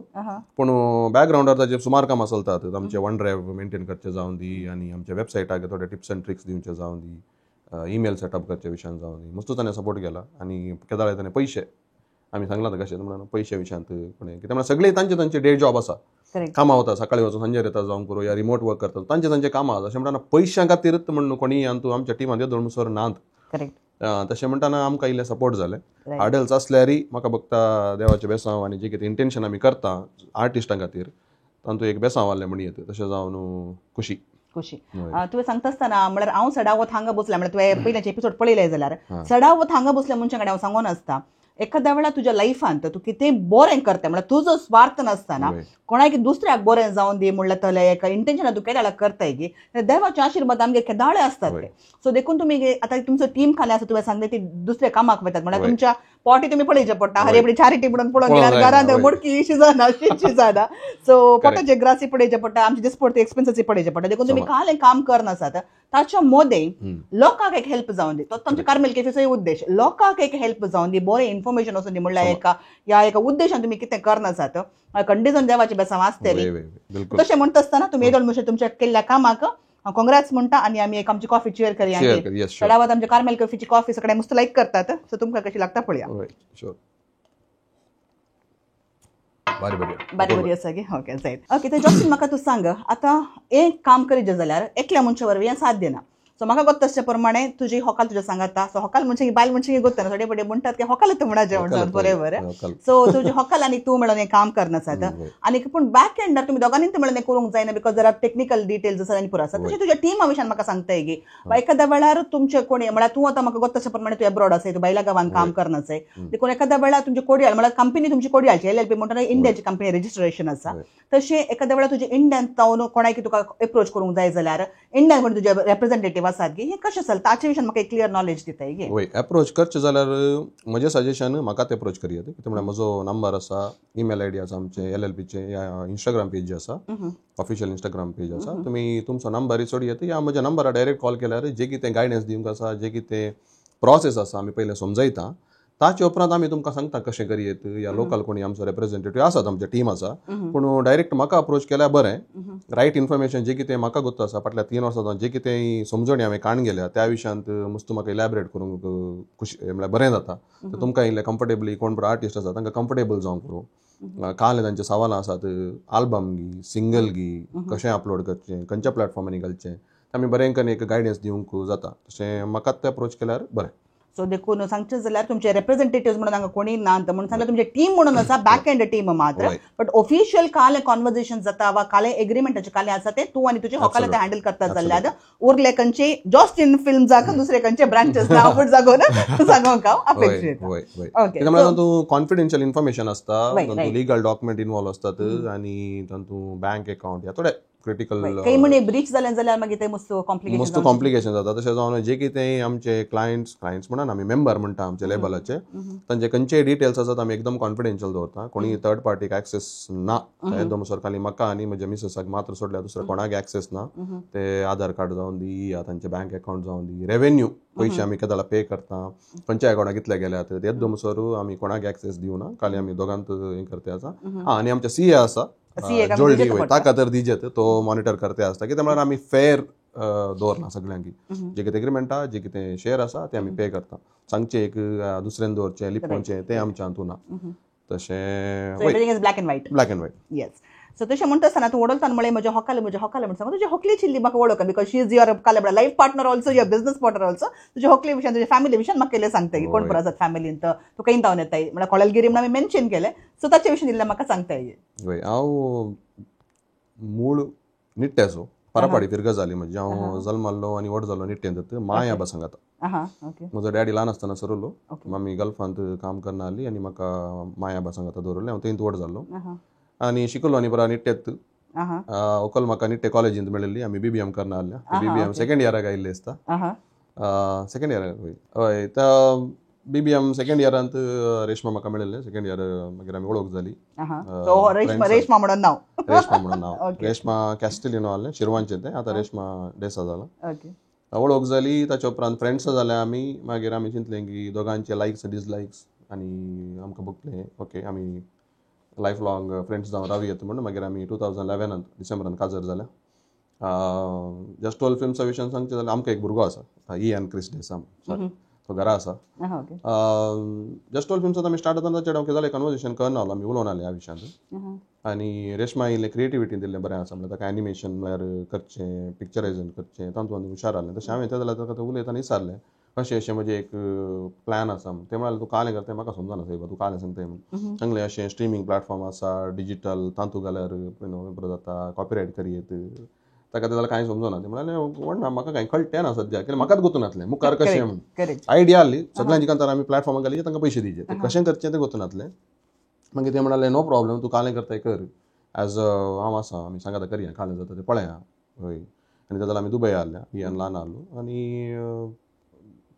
B: पूण बॅकग्रावंडार ताजे सुमार कामां चलतात, आमचे वन ड्रायव्ह मेंटेन करचें जावन दी आनी आमच्या वेबसायटाक थोडे टिप्स एंड ट्रिक्स दिवचे जावन दी, ईमेल सेटअप करचे विशयान जावन दी, मस्त ताणें सपोर्ट केला. आनी केदाळे ताणें पयशे आमी सांगलां कशें म्हणून पयशे विशयांत कोणें कित्याक म्हणल्यार सगळे तांचे तांचे डे जॉब आसा, कामां वता, सकाळी वचून सांजेर येता जावंक पुरो या रिमोट वर्क करता, तांचे तांचे कामां आसा. अशें म्हणटाना पयशां खातीरच म्हण कोणी आमच्या आमच्या टिमान दोन सर नात. तशें म्हणटाना आमकां इल्लें सपोर्ट जालें. हार्डल्स आसल्यारय म्हाका बघता देवाचें बेसांव आनी जें कितें इंटेन्शन आमी करता आर्टिस्टां खातीर तातूंत एक बेसांव आहलें म्हण येता, तशें जावन खुशी
A: खुशी. तुवें सांगता आसतना म्हळ्यार हांव सडावत हांगा बसलें, म्हळ्यार तुवें पयल्याचे एपिसोड पळयले जाल्यार सडावत हांगा बसल्या मनशां कडेन हांव सांगून आसता, एखाद्या वेळार तुज्या लायफांत तूं कितेंय बरें करता म्हळ्यार तुजो स्वार्थ नासतना कोणाक दुसऱ्याक बरें जावन दी म्हणल्यार तले एका इंटेन्शनान तूं केदाळा करताय की देवाचे आशिर्वाद आमगे केदाळे आसतात ते. सो देखून तुमी आतां तुमचो टीम खाली आसा, तुवें सांगलें ती दुसऱ्या कामाक वतात म्हळ्यार तुमच्या पोटी तुमी पळयचें पडटा, हरे आपली चॅरिटी म्हणून पळोवन गेल्यार घरांत मोडकी शिजना शिजना, सो पोटाचे ग्रासी पळयचें पडटा, आमचे दिसपडटे एक्सपेन्सीस पळयचें पडटा. देखून तुमी कालें काम करनासात ताच्या मोदें लोकांक एक हेल्प जावन दी, तो तुमच्या कार्मेल कॅफेचोय उद्देश, लोकांक एक हेल्प जावन दी, बरें इन्फॉर्मेशन वचून दी म्हणल्यार एका ह्या एका उद्देशान तुमी कितें करनासात कंडिशन देवाची बेसांव आसतली. तशें म्हणटा आसतना तुमी येदोळ मनशां तुमच्या केल्ल्या कामाक काँग्रेस म्हणटा आनी आमी एक आमची कॉफी चेअर करया, चडावत आमच्या कार्मेल कॉफीची कॉफी सगळे मस्त लायक करतात, सो तुमकां कशी लागता पळया. बरी बरी आसा गे. ओके जायत. ओके तर जॉक्सन म्हाका तूं सांग, आतां एक काम करीत जाल्यार एकल्या मनशा वरवीं हें साध्य ना, सो म्हाका गोत्ता तशे प्रमाणे तुजी होकाल तुज्या सांगाता. सो होकाल म्हणजे बायल म्हणजे गोत्ता ना, थोडे फुडें म्हणटात की होकाल तूं म्हणा जेवण बरोबर. सो तुजी होकाल आनी तूं मेळोन हें काम करना आसात आनी पूण बॅक एंडार तुमी दोगांनी मेळोन हें करूंक जायना because जरा टेक्निकल डिटेल्स आसा आनी पुरो आसा. तशें तुज्या टिमा विशयान म्हाका सांगताय गी एखाद्या वेळार तुमचे कोणी म्हळ्यार तूं आतां म्हाका गोत्ता तशे प्रमाणे तूं एब्रॉड आसाय, तूं बायला गांवान काम करना आसाय, देखून एखाद्या वेळार तुमचे कोडयाळ म्हळ्यार कंपनी तुमची कोडयाळची LLP म्हणटा इंडियाची कंपनी रजिस्ट्रेशन आसा, तशें एखाद्या वेळार तुजे इंडियन जावन कोणाक तुका एप्रोच करूंक जाय जाल्यार इंडियन कोण तुजे रेप्रेझेंटेटिव्ह आसात गी, हें कशें चलता ताचे विशयान म्हाका एक क्लियर नॉलेज दिताय गे.
B: वय, एप्रोच करचें जाल्यार म्हजें सजेशन म्हाकाच एप्रोच करयात, कितें म्हळ्यार म्हजो नंबर आसा, ईमेल I D आसा आमचे LLPचे, या इंस्टाग्राम पेज आसा, ऑफिशियल इंस्टाग्राम पेज आसा, तुमी तुमचो नंबर सोडयात या म्हज्या नंबरार डायरेक्ट कॉल केल्यार जे कितें गायडन्स दिवंक आसा, जे कितें प्रोसेस आसा आमी पयलें समजयता, ताचे उपरांत आमी तुमकां सांगता कशें करयेत. या लोकल कोणी आमचो रेप्रेझेंटेटिव्ह आसात, आमचे टीम आसा, पूण डायरेक्ट म्हाका अप्रोच केल्यार बरें. रायट इन्फॉर्मेशन जे कितें म्हाका गोत्ता आसा फाटल्या 3 वर्सां जे कितें समजणी हांवें काण गेल्या त्या विशयांत मस्त म्हाका इलॅबरेट करूंक खुशी म्हळ्यार बरें जाता. तुमकां इल्लें कम्फर्टेबली कोण बरो आर्टिस्ट आसा तांकां कम्फर्टेबल जावंक करूं, काल तांचे सवालां आसात, आल्बम गी सिंगल गी कशें अपलोड करचें, खंयच्या प्लॅटफॉर्मांनी घालचें, आमी बरें करून एक गायडन्स दिवंक जाता. तशें म्हाकाच ते अप्रोच केल्यार बरें.
A: सो देखून सांगचें जाल्यार तुमचे रेप्रेझेंटेटिव्ह म्हणून हांगा कोणी ना म्हणून सांगल्यार तुमचे टीम म्हणून आसा, बॅक एंड टीम मात्र, बट ऑफिशियल काले कॉन्वर्जेशन जाता वा काले एग्रीमेंटाचे काले आसा ते तूं आनी तुजे होकाल ते हँडल करता जाल्यार उरले खंयचे जॉस्टिन फिल्म जाका दुसरे खंयचे ब्रांचेस ना आपूण जागोवन सांगूंक हांव अपेक्षीत.
B: ओके, तातूंत कॉन्फिडेन्शियल इन्फॉर्मेशन आसता, तातूंत लिगल डॉक्युमेंट इन्वॉल्व आसतात आनी तातूंत बँक अकाउंट ह्या थोडे क्रिटिकल
A: काही म्हणे ब्रीच जालें जाल्यार मागीर ते मस्त कॉम्प्लिकेशन
B: मस्त कॉम्प्लिकेशन जाता. तशें जावन जे कितें आमचे क्लायंट्स म्हणा आमी मेंबर म्हणटा आमचे लेबलाचे, तांचे खंयचेय डिटेल्स आसात आमी एकदम कॉन्फिडेन्शियल दवरता, कोणी थर्ड पार्टीक एक्सेस ना. एकदम सरकारी म्हाका आनी म्हज्या मिसेसाक मात्र सोडल्यार दुसऱ्या कोणाक एक्सेस ना. ते आधार कार्ड जावन दी या तांचे बँक अकाउंट जावन दी, रेवेन्यू पयशे आमी केदाळा पे करता, खंयच्या अकाउंटाक कितले गेल्यात ते एकदम सर आमी कोणाक एक्सेस दिवना, खाली आमी दोगांत हें करते आसा. आनी आमचे CA आसा जोल्डी ताका तर दिजेत तो मॉनिटर करते आसता, कितें म्हळ्यार आमी फेर दवरना सगळ्यांक, जे कितें एग्रीमेंट जे कितें शेअर आसा ते आमी पे करता, सांगचें एक दुसऱ्यान दवरचें लिपोवचें तें आमच्या हातूंत ना. तशें
A: black and white,
B: black and white.
A: Yes. So तशें म्हणटा आसतना तूं वडोलतान म्हळें म्हज्या होकाल म्हज्या होकाल म्हण सांग, तुज्या होकलेची इल्ली म्हाका वळख, because she is your काल life partner also, your business partner also. तुज्या होकले विशयान तुज्या फॅमिली विशयान म्हाका इल्लें सांगता की कोण पुरो आसात फॅमिलीन, तूं खंय धांवन येताय म्हळ्यार कोळलगिरी म्हणून आमी मेन्शन केलें, सो ताचे विशीं इल्लें म्हाका सांगता.
B: वय, हांव मूळ निट्ट्याचो, पारापाडी फिरगा जाली म्हजी, हांव जल्माल्लो आनी व्हड जालो निट्टेंत, माय आबा सांगाता. म्हजो डॅडी ल्हान आसतना सरलो, मम्मी गल्फांत काम करना आसली आनी म्हाका माय आबा सांगाता दवरलें, हांव थंयच व्हड जाल्लो आनी शिकलो आनी बरो निट्टेत. ओकल म्हाका निट्टे कॉलेजींत मेळिल्ली, आमी BBM करना आसल्या, BBM second इयराक आयिल्ले आसता, सेकंड इयराक हय, त्या BBM second इयरांत रेश्मा म्हाका मेळिल्लें, सेकंड इयर मागीर आमी वळख जाली.
A: रेश्मा म्हणून नांव,
B: रेश्मा म्हणून नांव, रेश्मा कॅस्टिलिनो आसलें शिरवांचें तें, आतां रेश्मा डेसा जालां. वळख जाली, ताच्या उपरांत फ्रेंड्स जाले आमी, मागीर आमी चिंतलें की दोगांचे लायक्स डिसलायक्स आनी आमकां बघलें ओके आमी लायफ लॉंग फ्रेंड्स जावन रावयेत म्हणून मागीर आमी 2011 डिसेंबरान काजर जाल्या. जस्ट 12 फिल्म्सा विशयान सांगचें जाल्यार आमकां एक भुरगो आसा, इयान क्रिस डेसा, सॉरी, तो घरा आसा. जस्ट 12 फिल्म्सांत आमी स्टार्ट जातना ताचे हांव जालें कन्वर्सेशन करना आसलो, आमी उलोवन आसले ह्या विशयांत. आनी रेश्मा इल्लें क्रिएटिविटी दिल्लें बरें आसा, म्हणल्यार ताका एनिमेशन म्हळ्यार करचें, पिक्चरायझेशन करचें, तातूंत हुशार आसलें. तशें हांवें तें जाल्यार ताका उलयतना विचारलें अशें अशें म्हजें एक प्लॅन आसा, तें म्हळ्यार तूं कालें करता म्हाका समजना सायबा, तूं कालें सांगताय म्हणून सांगलें अशें स्ट्रिमींग प्लॅटफॉर्म आसा डिजीटल, तातूंत घाल्यार बरें जाता, कॉपिरायट करयेत. ताका तें जाल्यार कांय समजना, तें म्हळ्यार व्हड ना म्हाका कांय कळटें ना सद्या, कित्याक म्हाकाच गोतून नासलें मुखार कशें म्हणून आयडिया आसली सगळ्यांची कांतार आमी प्लॅटफॉर्मार घाली तांकां पयशे दिवचे, तें कशें करचें तें गोतून नासलें. मागीर तें म्हणालें नो प्रॉब्लम, तूं कालें करताय कर, एज हांव आसा, आमी सांगाता करया, कालें जाता तें पळया. हय, आनी तें जाल्यार आमी दुबय आसल्या, इयान ल्हान आसलो आनी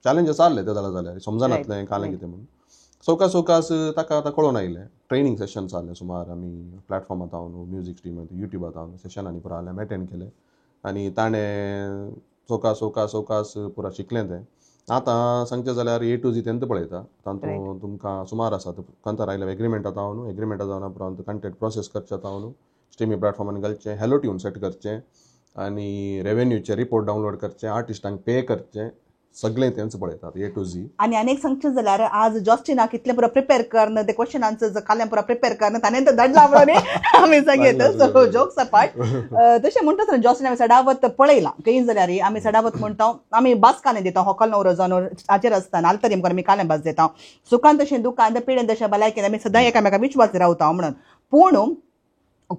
B: चॅलेंजस आसले ते जाल्यार जाल्यार समजनातलें कालें कितें म्हणून. सवकास सवकास ताका आतां कळोन आयलें, ट्रेनींग सेशन्स आसले सुमार, आमी प्लॅटफॉर्मांत हांव म्युजीक स्ट्रीम युट्यूबांत हांव सेशनांनी पुरा आसलें, आमी एटेंड केलें आनी ताणें सवकास सवकास सवकास पुरा शिकलें तें. आतां सांगचें जाल्यार ए टू झी तेंत पळयता, तातूंत तुमकां सुमार आसात कांतार आयल्या एग्रीमेंट जाता न्हू, एग्रीमेंट जावन उपरांत कंटेंट प्रोसेस करचें जाता न्हू, स्ट्रिमींग प्लॅटफॉर्मान घालचें, हॅलो ट्यून सेट करचें आनी रेवेन्यूचे रिपोर्ट डावनलोड करचें, आर्टिस्टांक पे करचें, सगळें तेंच पळयतात, ए टू झी.
A: आनी अनेक सांगचें जाल्यार आज जॉस्टिनाक इतलें पुरो प्रिपेर करन, ते क्वेश्चन आन्सर्स काल्यां पुरो प्रिपेर करन ताणें तर धाडला म्हणून आमी सांगयत. सो जोक्स अपार्ट, तशें म्हणटा आसतना जॉस्टिन आमी सडावत पळयलां खंय जाल्यार आमी सडावत म्हणटा, आमी बास कालें दिता, होकल नवरो जावन हाचेर आसतना आलतरी मुखार आमी कालें बास दिता, सुखान तशें दुखान पिडेन तशें भलायकेन आमी सदां एकामेका विश्वास रावता म्हणून. पूण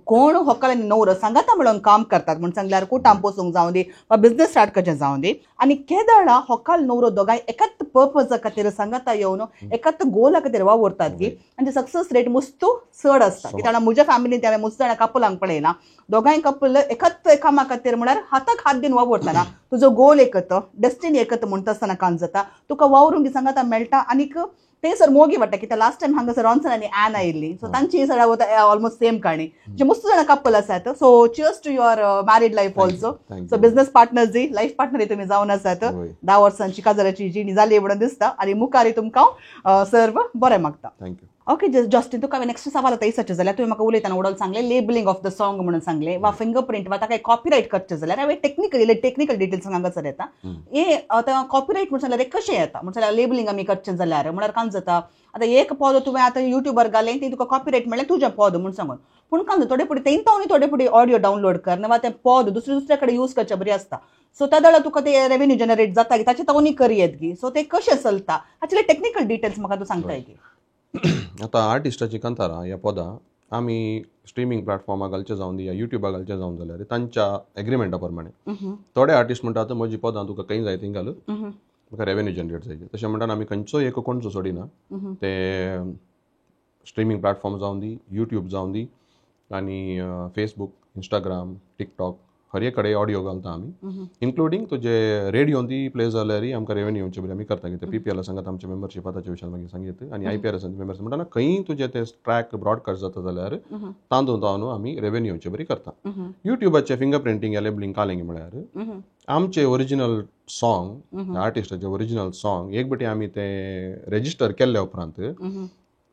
A: कोण होकल आनी नवरो सांगाता म्हणून काम करतात म्हूण सांगल्यार कुटाम पोसूंक जावं दी वा बिजनेस स्टार्ट करचें जावं दी, आनी केदळा होकल नवरो दोगांय एकाच पर्पजा खातीर सांगाता येवन एकाच गोला खातीर वावुरतात की आनी सक्सेस रेट मुस्तू चड आसता. कित्याक म्हज्या फॅमिलींत हांवें मुस्त जाणां कपलांक पळयलां, दोगांय कपल एकाच कामा खातीर म्हळ्यार हाताक हात दिवन वावुरतना तुजो गोल एकत, डेस्टिनी एकत म्हणटा आसतना काम जाता, तुका वावरूंक सांगाता मेळटा. आनीक ते सर मोगी वाडटा कित्याक लास्ट टायम हांगासर रॉन्सन आनी ॲन आयिल्ली, सो तांची सर ऑलमोस्ट सेम काणी, जे मस्त जाणां कपल आसात. So cheers to your married life also. So business partners ji life partner तुमी जावन आसात, 10 वर्सांची काजाराची जिणी जाली म्हणून दिसता आनी मुखार तुमकां सर्व बरें मागता.
B: Thank you.
A: Okay Justin, तुका हांवें नेक्स्ट सवाल आतां विचारचें जाल्यार तुवें म्हाका उलयतना उडोवन सांगलें लेबलिंग ऑफ the song म्हणून सांगलें वा फिंगर प्रिंट वा ताका कॉपिरायट करचें जाल्यार हांवें टेक्निकल डिटेल्स हांगासर येता. हे आतां कॉपिरायट म्हणून सांगल्यार कशें येता म्हणून सांगल्यार लेबलिंग आमी करचें जाल्यार म्हळ्यार कांय जाता आतां एक पद तुवें आतां युट्यूबार घालें ती तुका कॉपिरायट म्हणल्यार तुजें पद म्हूण सांगून, पूण कांय थोडे फुडें तेंकां थोडे फुडें ऑडियो डावनलोड कर वा तें पद दुसरे दुसऱ्या कडेन यूज करचें बरी आसता. सो त्या वेळार तुका ते रेवेन्यू जनरेट जाता की ताचे तावनी कर येत की सो ते कशें चलता हाचे टेक्निकल डिटेल्स म्हाका तूं सांगताय की.
B: आतां आर्टिस्टाची कांतारां ह्या पदां आमी स्ट्रिमींग प्लॅटफॉर्मा घालचे जावन दी या युट्यूबा घालचे जावन जाल्यार तांच्या एग्रीमेंटा प्रमाणे थोडे आर्टिस्ट म्हणटात म्हजी पदां तुका खंय जाय थंय घाल, म्हाका रेवेन्यू जनरेट जाय. तशें म्हणटात आमी खंयचोय एक कोणचो सोडिना, ते स्ट्रिमींग प्लॅटफॉर्म जावन दी, युट्यूब जावन दी आनी फेसबूक, इंस्टाग्राम, टिकटॉक हर एक कडेन ऑडियो घालता आमी, इन्क्लुडींग तुजे रेडियोन ती प्ले जाल्यार आमकां रेवेन्यू येवचे बरी आमी करता. कित्याक पी पी एल सांगत आमचे मेंबरशीप आतांच्या विशयान मागीर सांगीत आनी I P R S membership म्हणटा खंय तुजे ते ट्रॅक ब्रॉडकास्ट जाता जाल्यार तातूंत न्हू आमी रेवेन्यू येवचे बरी करता. युट्यूबाचे फिंगर प्रिंटींग या लेबलिंग कालेंग म्हळ्यार आमचे ओरिजिनल सॉंग, आर्टिस्टाचे ओरिजिनल सॉंग एक बटी आमी ते रेजिस्टर केल्ले उपरांत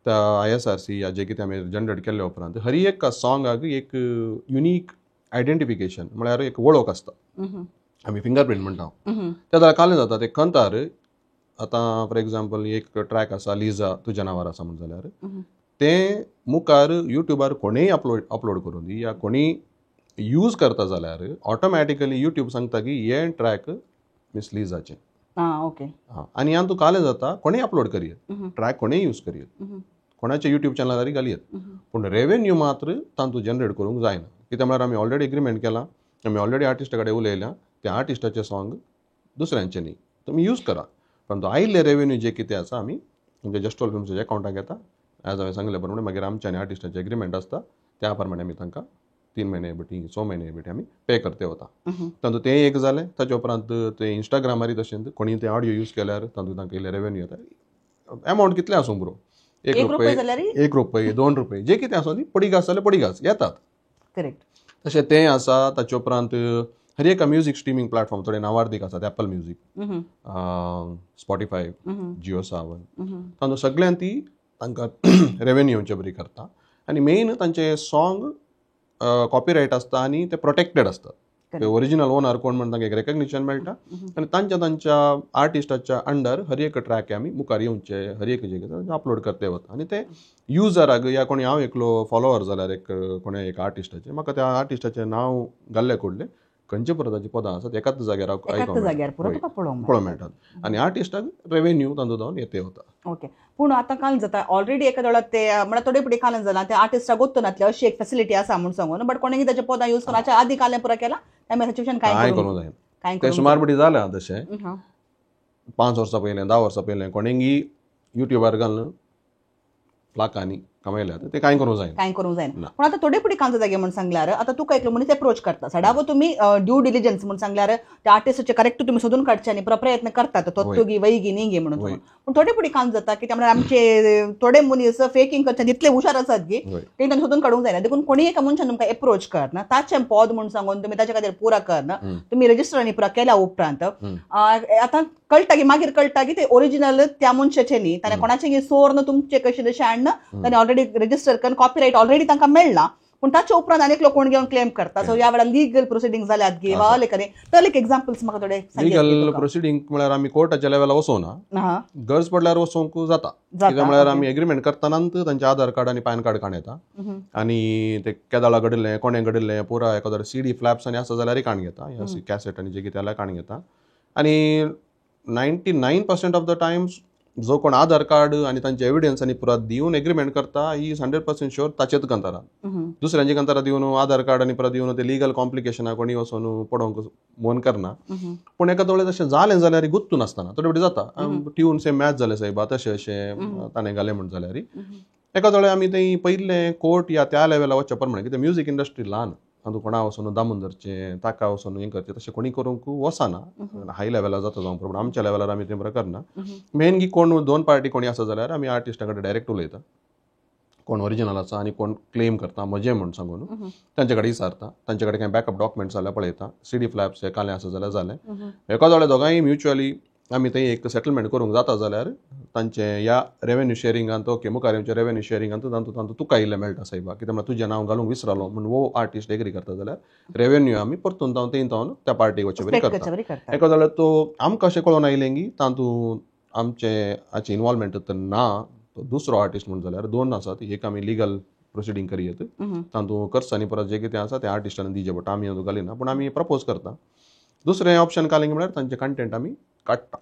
B: I S R C या जे कितें आमी जनरेट केल्ले उपरांत हर एक सॉंगाक एक युनीक आयडेंटिफिकेशन म्हळ्यार एक वळख आसता, आमी फिंगर प्रिंट म्हणटा. त्या जाल्यार कालें जाता ते कंतार आतां फॉर एग्जाम्पल एक ट्रॅक आसा लिजा तुज्या नांवार आसा म्हण जाल्यार तें मुखार युट्यूबार कोणूय अपलोड करून दी या कोणीय यूज करता जाल्यार ऑटोमॅटिकली युट्यूब सांगता की हें ट्रॅक मिस लिजाचें.
A: ओके.
B: हां, आनी हातूंत कालें जाता कोणूय अपलोड करयेत, ट्रॅक कोणूय यूज करयेत, कोणाच्या युट्यूब चॅनलार घालयेत, पूण रेवेन्यू मात्र तातूंत जनरेट करूंक जायना. कित्याक म्हळ्यार आमी ऑलरेडी एग्रीमेंट केलां, आमी ऑलरेडी आर्टिस्टा कडेन उलयल्या, त्या आर्टिस्टाचें सॉंग दुसऱ्यांचें न्ही, तुमी यूज करा, परंतु आयिल्ले रेवेन्यू जे कितें आसा आमी तुमच्या जस्टॉल फिल्म्साच्या अकावंटाक येता. एज हांवें सांगलें प्रमाणे मागीर आमच्या आनी आर्टिस्टाचें एग्रीमेंट आसता, त्या प्रमाणे आमी तांकां 3 म्हयने बटी 6 म्हयने बटी आमी पे करते वता. तातूंत तें एक जालें. ताचे उपरांत ते इंस्टाग्रामारय तशेंच कोणी ते ऑडियो यूज केल्यार तातूंत तांकां इल्लें रेवेन्यू येता. एमावंट कितलें आसूं बरो,
A: 1 रुपये जाल्यार
B: 1 रुपये, 2 रुपये जे कितें आसूं ती पडीक आसा जाल्यार पडीक आस येतात.
A: करेक्ट.
B: तशें तें आसा. ताचे उपरांत हर एक म्युजीक स्ट्रिमींग प्लॅटफॉर्म थोडे नांवार्दीक आसात, Apple music, Spotify, Jio Saavn, तातूंत सगळ्यान ती तांकां रेवेन्यू येवचे बरी करता. आनी मेन तांचे सॉंग कॉपिरायट आसता आनी ते प्रोटेक्टेड आसतात, ते ओरिजिनल ओनर कोण म्हण तांकां एक रेकग्निशन मेळटा आनी तांच्या तांच्या आर्टिस्टाच्या अंडर हर एक ट्रॅक आमी मुखार येवचे हर एक जे कितें अपलोड करते वता आनी ते युजराक या कोणी हांव एकलो फॉलोवर जाल्यार एक कोणे एक आर्टिस्टाचें म्हाका त्या आर्टिस्टाचें नांव घाल्लें कुडलें खंयचे परताची पदां आसात एकाच जाग्यार
A: एकाच जाग्यार पुरो तुका पळोवंक
B: पळोवंक मेळटात आनी आर्टिस्टाक रेवेन्यू तांचो जावन येते वता.
A: ओके. पूण आतां काल जाता ऑलरेडी एका दोळ्यात ते म्हळ्यार थोडे फुडें कालन जाला ते आर्टिस्टाक गोत्तो नातले अशी एक फेसिलिटी आसा म्हूण सांगून, बट कोणें ताचे पदां यूज करून हाच्या आदी कालें पुरो केला त्या सिच्युएशन
B: काय करूंक जायना.
A: काय
B: ते सुमार बटी जालें तशें 5 वर्सां पयलें 10 वर्सां पयलें कोणेंगी युट्यूबार घालून लाखांनी कमयल्या ते कांय करूंक जायना.
A: कांय करूंक जायना. पूण आतां थोडे फुडें कांय जागे म्हूण सांगल्यार आतां तुका एकलो मनीस एप्रोच करता सदांच तुमी ड्यू डिलिजन्स म्हूण सांगल्यार त्या आर्टिस्टाचे करेक्ट तुमी सोदून काडचे आनी प्रयत्न करतात तो तुगी वैगी न्ही म्हणून. पूण थोडे फुडें कांय जाता की म्हळ्यार आमचे थोडे मनीस फेकींग करचे तितले हुशार आसात की ते सोदून काडूंक जायना. देखून कोणीय एका मनशान तुमकां एप्रोच करना ताचें पद म्हूण सांगून तुमी ताच्या खातीर पुरा करना तुमी रजिस्टर आनी पुरा केल्या उपरांत आतां कळटा की मागीर कळटा की ते ओरिजिनल त्या मनशाचें न्ही, ताणें कोणाचें सोर्न तुमचे कशें तशें हाडना ताणें ऑलरेडी रजिस्टर करून कॉपीरायट ऑलरेडी तांकां मेळ्ळा, पूण ताच्या उपरांत आनी एकलो कोण घेवन क्लेम करता. सो ह्या वेळार लिगल प्रोसिडींग जाल्यात गे वा अलें तर एक एग्जाम्पल्स म्हाका थोडे.
B: लिगल प्रोसिडींग म्हळ्यार आमी कोर्टाच्या लेवला वचोना, गरज पडल्यार वचोंक जाता. कित्याक म्हळ्यार आमी एग्रीमेंट करतना तांचे आधार कार्ड आनी पॅन कार्ड काण येता आनी ते केदाळा घडिल्लें कोणें घडिल्लें पुरा एखादो सीडी फ्लॅप्स आनी आसा जाल्यार काण घेता, कॅसेट आनी जे कितें जाल्यार काण घेता. आनी 99% ऑफ the Times जो कोण आधार कार्ड आनी तांचे एविडन्स आनी पुरा दिवन एग्रीमेंट करता he is 100% sure ताचेच कंतारा. दुसऱ्यांचे कंतारा दिवन आधार कार्ड आनी पुरा दिवन ते लिगल कॉम्प्लिकेशना कोणी वचून पडोवंक मन करना. पूण एका थोडें तशें जालें जाल्यार गुत्तू नासतना थोडे फावटी जाता ट्यून सेम मॅच जालें सायबा तशें अशें ताणें घालें म्हण जाल्यार एका थोडे आमी थंय पयलें कोर्ट या त्या लेवला वचचे प्रमाणे कित्याक म्युजीक इंडस्ट्री ल्हान, तातूंत कोणा वचून दामून धरचें ताका वचून हें करचें तशें कोणी करूंक वचना, हाय लेवलार जाता जावंक. पूण आमच्या लेवलार आमी तें बरें करना. मेन की कोण दोन पार्टी कोणी आसा जाल्यार आमी आर्टिस्टा कडेन डायरेक्ट उलयता, कोण ओरिजिनल आसा आनी कोण क्लेम करता म्हजें म्हूण सांगून तांचे कडेन विचारता, तांचे कडेन कांय बॅकअप डॉक्युमेंट्स जाल्यार पळयता, सीडी फ्लॅप्स हे कालें आसा जाल्यार जालें. एका जाल्यार दोगांय म्युच्युअली आमी थंय एक सेटलमेंट करूंक जाता जाल्यार तांचें ह्या रेवेन्यू शेरिंगांत ओके मुखार येवचें रेवेन्यू शेरिंगांत तातूंत तातूंत तुका इल्लें मेळटा सायबा कित्याक म्हळ्यार तुजें नांव घालूंक विसरलो म्हूण वो आर्टिस्ट एग्री करता जाल्यार रेवेन्यू आमी परतून तावन थंय तावन त्या पार्टीक वचचे बरी करता. एका जाल्यार तो आमकां अशें कळोन आयलें की तातूंत आमचें हाचें इनवॉल्वमेंट तर ना, तो दुसरो आर्टिस्ट म्हूण जाल्यार दोन आसात, एक आमी लिगल प्रोसिडींग करयत तातूंत खर्च आनी परत जें कितें आसा तें आर्टिस्टान दिवचें पडटा, आमी तातूंत घालिना पूण आमी प्रपोज करता. दुसरें ऑप्शन कालें म्हळ्यार तांचें कंटेंट आमी काडटा,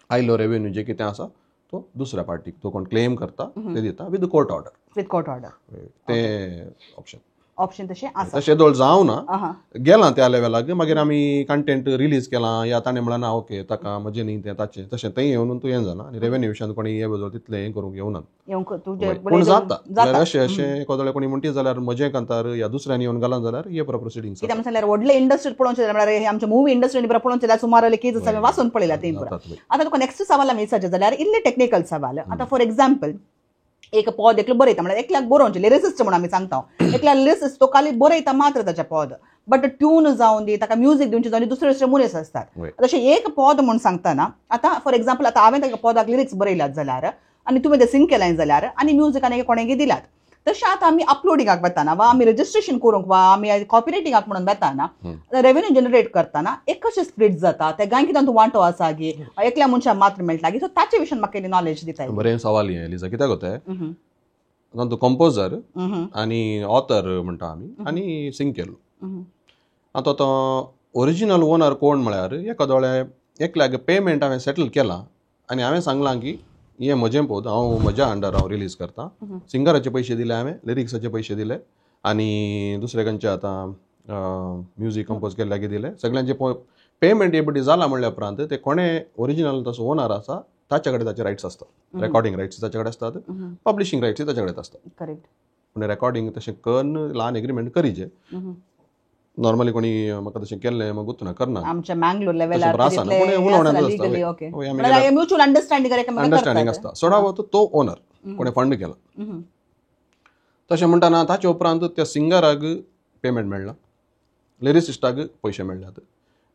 B: आयलो रेवेन्यू जे कितें आसा तो दुसऱ्या पार्टीक तो कोण क्लेम करता ते दिता with court order,
A: with court order
B: ते ऑप्शन
A: ऑप्शन तशें आसा.
B: तशें दोळ जावं ना गेलां त्या लेवलाक मागीर आमी कंटेंट रिलीज केलां या ताणें म्हणलां ना ओके ताका म्हजें न्ही तें ताचें तशें थंय येवन तूं हें जाना आनी रेवेन्यू विशयान कोणी हे बजल तितलें हें करूंक येवना पूण जाता अशें अशें एखादो कोणी म्हणटी जाल्यार म्हजें कांतार या दुसऱ्यान येवन घालां जाल्यार हे बरो प्रोसिडींग.
A: कित्याक जाल्यार व्हडले इंडस्ट्री पळोवचें जाल्यार आमच्या मुवी इंडस्ट्रीन बरो पळोवचें जाल्यार सुमार केसीस आमी वाचून पळयला ते. आतां तुका नेक्स्ट सवाल आमी विचारचें जाल्यार इल्लें टेक्निकल सवाल. आतां फॉर एग्जाम्पल एक पद एकलो बरयता म्हळ्यार एकल्याक बरोवचें लिरिसिस्ट म्हणून आमी सांगता, एकल्या लिरिसिस्ट तो खाली बरयता मात्र ताचें पद, बट ट्यून जावन दी ताका म्युजीक दिवचें जावन दी दुसरे दुसरे मनीस आसतात. तशें एक पद म्हूण सांगतना आतां फॉर एग्जाम्पल आतां हांवें ताका पदाक लिरिक्स बरयल्यात जाल्यार आनी तुवें तें सिंग केलें जाल्यार आनी म्युजीक आनी कोणेंगी दिल्यात, तशें आतां आमी अपलोडिंगाक वताना वा आमी रजिस्ट्रेशन करूंक वा आमी कॉपिरायटिंगाक म्हणून वताना रेवेन्यू जनरेट करतना एक कशें स्प्लिट जाता ते गांय कितें वांटो आसा गी एकल्या मनशाक मात्र मेळटा गी, सो ताचे विशीं म्हाका नॉलेज दिता.
B: बरें सवाल हें लिजा, कित्याक जाता तातूंत कंपोजर आनी ऑथर म्हणटा आमी आनी सिंग केलो. आतां तो ओरिजिनल ओनर कोण म्हळ्यार एका दोळे एकल्याक पेमेंट हांवें सेटल केलां आनी हांवें सांगलां की हें म्हजें पद हांव म्हज्या अंडर हांव रिलीज करता, सिंगराचे पयशे दिले हांवें, लिरिक्साचे पयशे दिले आनी दुसरे खंयचे आतां म्युजीक कंपोज केल्ल्याक दिले, सगळ्यांचे पेमेंट एबटी जाला म्हणल्या उपरांत ते कोणें ओरिजिनल तसो ओनर आसा ताच्या कडेन ताचे रायट्स आसतात, रेकॉर्डिंग रायट्स ताच्या कडेन आसतात, पब्लिशींग रायट्स ताच्या कडेन आसतात.
A: करेक्ट.
B: पूण रेकॉर्डिंग तशें करून ल्हान एग्रीमेंट करीचे नॉर्मली कोणी म्हाका तशें केल्लें म्हाका गुत्त ना करना
A: आमच्या मँगलोर लेवलार
B: अंडरस्टँडींग आसता. सोडावो तो ओनर कोणें फंड केला तशें म्हणटना ताचे उपरांत त्या सिंगराक पेमेंट मेळ्ळा, लिरिसिस्टाक पयशे मेळ्ळ्यात,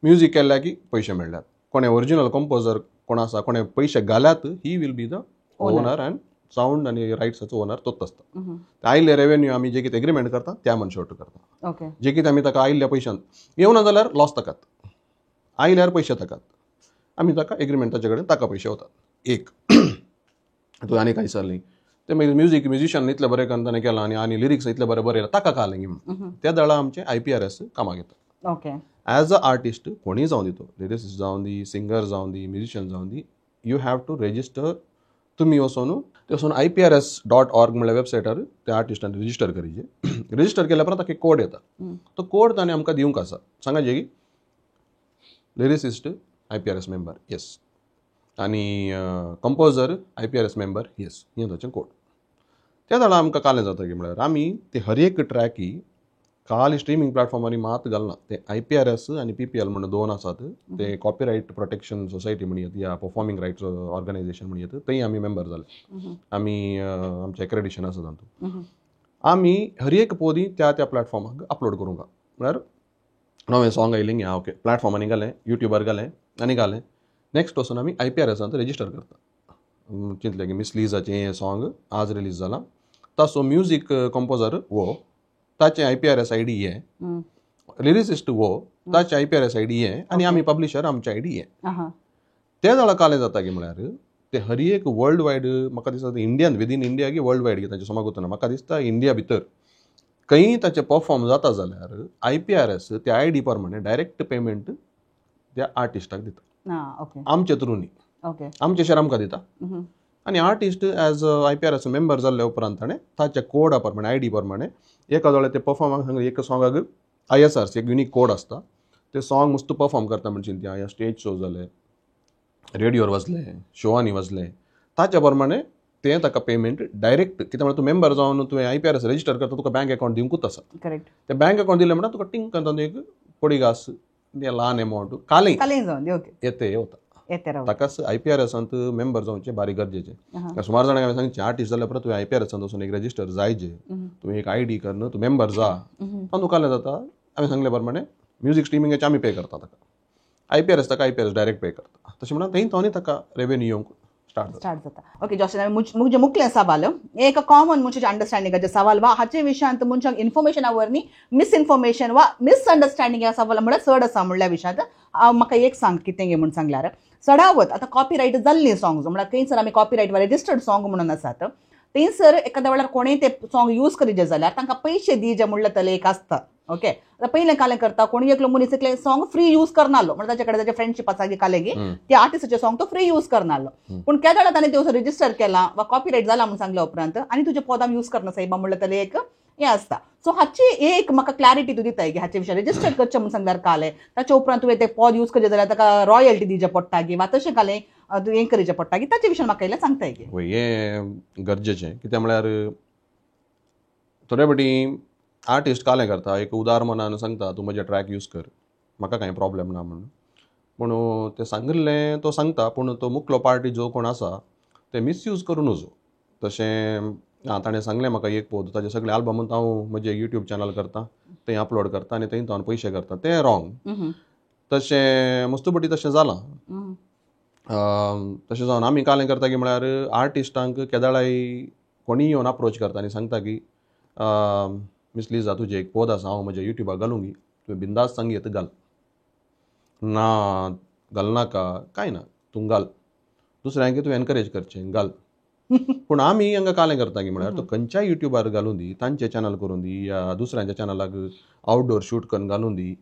B: म्युजीक केल्ल्याक पयशे मेळ्ळ्यात, कोणें ओरिजिनल कंपोजर कोण आसा कोणें पयशे घाल्यात he will be the owner and sound आनी रायट्साचो ओनर तोच आसता. आयिल्ले रेवेन्यू आमी जे कितें एग्रीमेंट करता त्या मनशा वटेन करता, जे कितें आमी ताका आयिल्ल्या पयशान येवना जाल्यार लॉस ताकात, आयल्यार पयशे ताकात, आमी ताका एग्रीमेंट ताचे कडेन ताका पयशे वतात. एक तूं आनी कांय विचारलें ते मागीर म्युजीक म्युजिशियन इतलें बरें करून ताणें केलां आनी आनी लिरिक्स इतलें बरें बरयलां ताका कालें म्हणून त्या दळा आमचें IPRS कामाक येता. एज अ आर्टिस्ट कोणीय जावं दी, तो लिरिसिस्ट जावं दी, सिंगर जावं दी, म्युजिशियन जावं दी, you have to register. तुमी वचून ते वचून IPRS.org म्हणल्यार वेबसायटार त्या आर्टिस्टान रजिस्टर करीचे. रजिस्टर केल्या उपरांत ताका कोड येता, तो कोड ताणें आमकां दिवंक आसा, सांगाचे की लिरिसिस्ट IPRS member yes आनी कंपोजर IPRS member yes, हें ताचें कोड. त्या जाणां आमकां कालें जाता की म्हळ्यार आमी ते हर एक ट्रॅकी काल स्ट्रिमींग प्लॅटफॉर्मांनी मात घालना, ते IPRS आनी PPL म्हणून दोन आसात, ते कॉपीरायट प्रोटेक्शन सोसायटी म्हणून येत या परफॉर्मिंग रायट्स ऑर्गनायझेशन म्हणून येत, थंय आमी मेंबर जाले, आमी आमचें एक्रेडिशन आसा तातूंत. आमी हर एक पोदी त्या त्या प्लॅटफॉर्माक अपलोड करूंक म्हळ्यार नवें सॉंग आयलें न्ही, ओके प्लॅटफॉर्मांनी घालें, युट्यूबार घालें आनी घालें, नेक्स्ट वचून आमी IPRSांत रजिस्टर करता. चिंतलें की मिस लिजाचें हें सॉंग आज रिलीज जालां, ताचो म्युजीक कंपोजर वो, ताचें IPRS ID हें, लिरिसिस्ट वो, ताचें IPRS ID हें, आनी आमी पब्लिशर आमचे ID हें. ते जाल्यार कालें जाता की म्हळ्यार ते हर एक वर्ल्ड वायड, म्हाका दिसता इंडियन विदीन इंडिया की वर्ल्ड वायड की तांचे समागोत ना, म्हाका दिसता इंडिया भितर खंयी ताचें परफॉर्म जाता जाल्यार IPRS त्या ID प्रमाणे डायरेक्ट पेमेंट त्या आर्टिस्टाक दिता, आमचे थ्रू न्ही, आमचे शेर आमकां दिता. आनी आर्टिस्ट एज IPRS member जाल्ल्या उपरांत ताणें ताच्या कोडा प्रमाणे ID प्रमाणे एका जाल्यार ते परफॉर्मांक एक सॉंगाक ISRC एक युनीक कोड आसता, ते सॉंग मस्त परफॉर्म करता म्हणजे ती स्टेज शो जाले, रेडियोर वाजले, शोवांनी वाजले, ताच्या प्रमाणे ते ताका पेमेंट डायरेक्ट. कितें म्हळ्यार तूं मेंबर जावन तुवें IPRS register करता, तुका बँक अकावंट दिवंकूच आसा.
A: करेक्ट.
B: ते बँक अकावंट दिलें म्हणटा तुका टिंग करता एक पडी घास ल्हान एमावंट कालें येते वता. ताकाच IPRSांत मेंबर जावचें भारी गरजेचें. सुमार जाणांक हांवें सांगचें, आर्टिस्ट जाल्या उपरांत तुवें IPRSांत वचून एक रजिस्टर जायचे, तुवें एक ID करून तूं मेंबर जा, तातूंत कालें जाता. हांवें सांगले प्रमाणे म्युजीक स्ट्रिमिंगाचें आमी पे करता ताका, IPRS ताका IPRS direct पे करता. तशें म्हणून थंय तो ताका रेवेन्यू येवंक स्टार्ट
A: जाता. ओके जॉशन, म्हजें मुखलें सवाल एक कॉमन मनशाच्या अंडरस्टँडिंगाचें सवाल वा हाचे विशयांत मनशांक इन्फॉर्मेशना वरवीं मिसइन्फॉर्मेशन वा मिसअंडरस्टँडींग ह्या सवाल म्हळ्यार चड आसा म्हणल्या विशयांत म्हाका एक सांग कितें गे म्हूण सांगल्यार चडावत आतां कॉपीरायट जाल्लीं सॉंग्स म्हळ्यार थंयसर आमी कॉपीरायट वा रजिस्टर्ड सॉंग म्हणून आसात, थंयसर एखाद्या वेळार कोणेय ते सॉंग यूज करीजे जाल्यार तांकां पयशे दिजे म्हणलें तले एक आसता. ओके, आतां पयलें कालें करता कोणी एकलो मनीस एकलें सॉंग फ्री यूज करनालो, म्हणल्यार ताचे कडेन ताचे फ्रेंडशीप आसा की कालें की त्या आर्टिस्टाचें सॉंग तो फ्री यूज करनालो, पूण केदो वेळार ताणें तें रजिस्टर केलां वा कॉपीरायट जाला म्हूण सांगल्या उपरांत आनी तुजें पदां यूज करना सायबा म्हणलें तले एक हें आसता. सो हाची एक म्हाका क्लॅरिटी तूं दिताय की हाचे विशय रजिस्टर करचें म्हूण सांगल्यार कालें ताचे उपरांत तुवें तें पद यूज करचें जाल्यार ताका रॉयल्टी दिवचें पडटा की वा तशें कालें तूं हें करचें पडटा की ताचे विशयान म्हाका इल्लें सांगताय की.
B: हें गरजेचें कित्याक म्हळ्यार थोडे फावटी आर्टिस्ट कालें करता, एक उदार मनान सांगता तूं म्हजें ट्रॅक यूज कर, म्हाका कांय प्रॉब्लेम ना म्हणून, पूण तें सांगिल्लें तो सांगता, पूण तो मुखलो पार्टी जो कोण आसा ते मिसयूज करूं नजो. तशें आं ताणें सांगलें म्हाका एक पद ताजे सगळे आल्बम हांव म्हजें यूट्यूब चॅनल करता, थंय अपलोड करता आनी थंय हांव पयशे करता, तें रॉंग. तशें मस्तुपटी तशें जालां. तशें जावन आमी कालें करता की म्हळ्यार आर्टिस्टांक केदाळाय कोणीय येवन अप्रोच करता आनी सांगता की मिस लिजा तुजें एक पद आसा हांव म्हज्या यूट्यूबार घालूंक गी, तुवें बिंदास सांग येता घाल, ना घालनाका कांय ना तूं घाल, दुसऱ्यांक तुवें एनकरेज करचें घाल. पूण आमी हांगा कालें करता की म्हळ्यार तो खंयच्याय यूट्यूबार घालूं दी, तांचे चॅनल करूं दी या दुसऱ्यांच्या चॅनलाक आवटडोर शूट करून घालूं दी,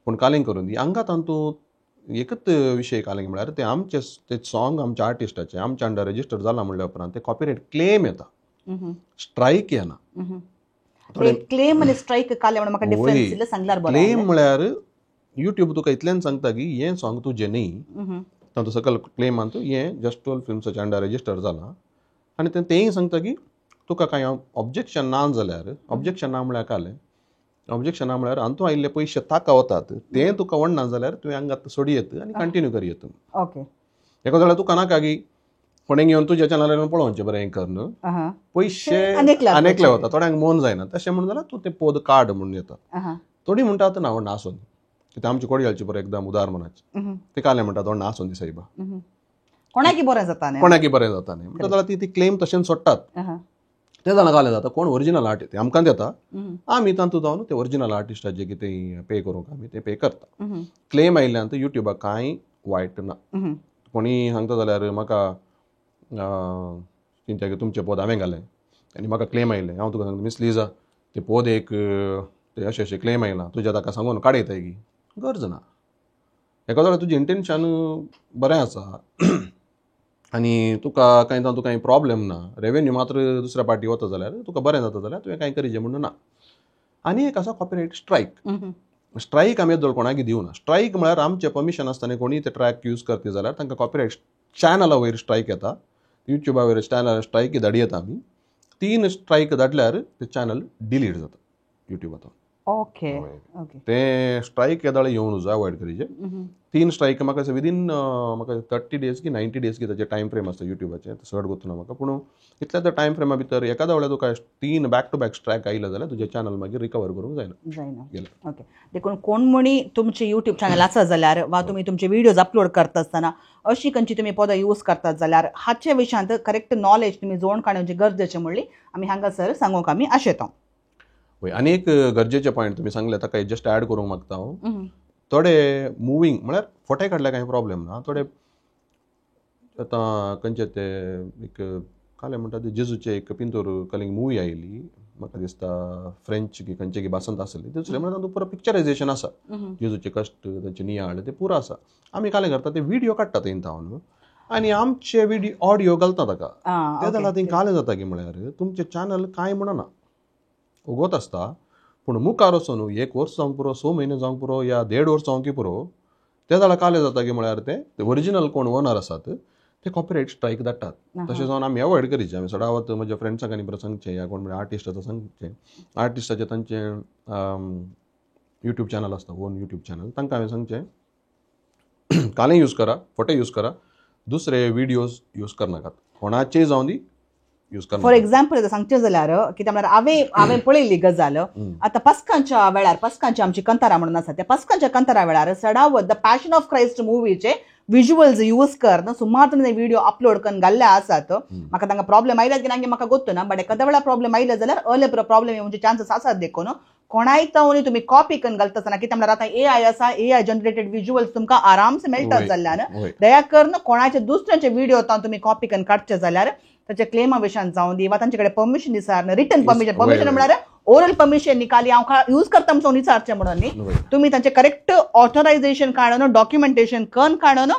B: पूण कालें करूं दी. हांगा तातूंत एकच विशय कालें म्हळ्यार ते आमचे ते सॉंग आमच्या आर्टिस्टाचे आमच्या अंडर रजिस्टर जाला म्हणल्या उपरांत ते कॉपीरायट क्लेम येता, स्ट्रायक येना.
A: क्लेम आनी स्ट्रायक कालें म्हणून म्हाका डिफरन्स इल्लें सांगल्यार बरें.
B: क्लेम म्हळ्यार यूट्यूब तुका इतल्यान सांगता की हें सॉंग तुजें न्ही, तातूंत सकयल क्लेमान हें जस्ट 12 फिल्म्साच्या अंडर रजिस्टर जालां आनी तेंय सांगता की तुका कांय ऑब्जेक्शन ना जाल्यार, ऑब्जेक्शन ना म्हळ्यार कालें, ऑब्जेक्शन ना म्हळ्यार हातूंत आयिल्ले पयशे ताका वतात ते तुका वडना जाल्यार तुवें हांगात सोडयेत आनी कंटिन्यू करयेत.
A: ओके,
B: एका जाल्यार तुका नाका की कोणें घेवन तुज्या चॅनलार पळोवचें बरें हें करून पयशे आनेकले वता, थोड्यांक मन जायना. तशें म्हणून जाल्यार तूं तें पद काड म्हणून येता. थोडीं म्हणटा आतां ना व्हडना आसून, कित्याक आमची कोडी घालची बरें एकदम उदार मनाची, ते कालें म्हणटा व्हडना आसून दी सायबा,
A: कोणाकी बरें जाता न्ही,
B: कोणाकी बरें जाता न्ही म्हणटा जाल्यार ती क्लेम तशेंच सोडटात. ते जाणां कालें जाता कोण ओरिजिनल आर्टिस्ट आमकां येता, आमी तातूंत जावन ते ओरिजिनल आर्टिस्टाचे कितें पे करूंक आमी ते पे करता. क्लेम आयिल्ल्यान यूट्यूबाक कांय वायट ना. कोणीय सांगता जाल्यार म्हाका चिंता की तुमचें पद हांवें घालें आनी म्हाका क्लेम आयलें, हांव तुका सांगता मिस लिजा ते पद एक ते अशें अशें क्लेम आयलां तुज्या ताका सांगून काडयताय की, गरज ना. एका जाल्यार तुजें इंटेन्शन बरें आसा आनी तुका कांय तातूंत कांय प्रॉब्लेम ना, रेवेन्यू मात्र दुसऱ्या पार्टी वता जाल्यार तुका बरें जाता जाल्यार तुवें कांय करीजे म्हणून ना. आनी एक आसा कॉपीरायट स्ट्रायक. स्ट्रायक आमी येदोळ कोणाक दिवना. स्ट्रायक म्हळ्यार आमचें परमिशन आसतना कोणीय ते ट्रॅक यूज करता जाल्यार तांकां कॉपीरायट चॅनला वयर स्ट्रायक येता, युट्यूबा वयर चॅनल स्ट्रायक धाडी येता. आमी 3 स्ट्रायक धाडल्यार ते चॅनल डिलीट जाता युट्यूबाचो.
A: ओके ओके
B: ते स्ट्रायक येदाळे येवन अवॉयड करीचे. 3 स्ट्रायक म्हाका विदीन म्हाका 30 डेज की 90 डेज की ताचे टायम फ्रेम आसता युट्यूबाचे, चड गोत्तू ना म्हाका, पूण इतल्या त्या टायम फ्रेमा भितर एकादा वेळार तुका 3 बॅक टू बॅक स्ट्रायक आयले जाल्यार तुजें चॅनल मागीर रिकवर करूंक जायना
A: जायना. ओके, देखून कोण म्हणी तुमचे युट्यूब चॅनल आसा जाल्यार वा तुमी तुमचे व्हिडियोज अपलोड करता आसतना अशी खंयची तुमी पदां यूज करतात जाल्यार हाचे विशयांत करेक्ट नॉलेज तुमी जोड काडपाचें गरजेचें म्हणली आमी हांगासर सांगूंक आमी आशेता.
B: वय, आनी एक गरजेचे पॉयंट तुमी सांगले ताका जस्ट एड करूंक मागता हांव. थोडे मुवींग म्हळ्यार फोटे काडल्यार कांय प्रॉब्लेम ना, थोडे आतां खंयचे ते एक काले म्हणटा ते जेजूचे एक पिंतूर कलिंग मुवी आयिल्ली म्हाका दिसता फ्रेंच की खंयचे की भाशेंत आसली, दुसरें म्हळ्यार तातूंत पुरो पिक्चरायझेशन आसा, जेजूचे कश्ट तांचे नियाळ ते पुरो आसा. आमी कालें करता ते व्हिडियो काडटा थंय थावन आनी आमचे व्हिडियो ऑडियो घालता ताका, ते जाल्यार थंय कालें जाता की म्हळ्यार तुमचें चॅनल कांय म्हणना उगोत आसता, पूण मुखार वचून 1 वर्स जावंक पुरो, 6 म्हयने जावंक पुरो या 1.5 वर्स जावंक पुरो, ते जाल्यार कालें जाता की म्हळ्यार ते ओरिजिनल कोण ओनर आसात ते कॉपीरायट स्ट्रायक धाडटात. तशें जावन आमी अवॉयड करीचे. आमी सदांच म्हज्या फ्रेंड्सांक आनी बरें सांगचें या कोण म्हळ्यार आर्टिस्ट आसा सांगचें, आर्टिस्टाचें तांचें युट्यूब चॅनल आसता, ओन युट्यूब चॅनल, तांकां हांवें सांगचें कालें यूज करा, फोटे यूज करा, दुसरे व्हिडियोज यूज करनाकात, कोणाचेय जावं दी यूज करनाकात.
A: फॉर एक्झाम्पल सांगचें जाल्यार कितें म्हळ्यार हांवें पळयल्ली गजाल, आतां पस्कांच्या वेळार पस्कांची आमची कंतारा म्हणून आसा, त्या पस्कांच्या कंतारा वेळार सडावत the passion of Christ मुवीचे visuals use करून सुमार जाण व्हिडिओ अपलोड करून घाल्ले आसात. म्हाका तांकां प्रॉब्लेम आयला की ना म्हाका गोत्तू ना, बट एखाद्या वेळार प्रॉब्लेम आयले जाल्यार अर्ले प्रॉब्लेम येवचे चान्सीस आसात. देखून कोणाय तावनी तुमी कॉपी करून घालता आसतना कितें म्हळ्यार आतां ए I आसा, ए I generated visuals तुमकां आरामसे मेळटात जाल्ल्यान दया करून कोणाचे दुसऱ्यांचे व्हिडिओ तुमी कॉपी करून काडचे जाल्यार ताचे क्लेमा विशयान जावं दी वा तांचे कडेन परमिशन दिसार, रिटन परमिशन, परमिशन म्हळ्यार ओरल परमिशन निकाली हांव यूज करता म्हणून विचारचें म्हणून न्ही, तुमी तांचे करेक्ट ऑथरायझेशन काडून डॉक्युमेंटेशन करून काडून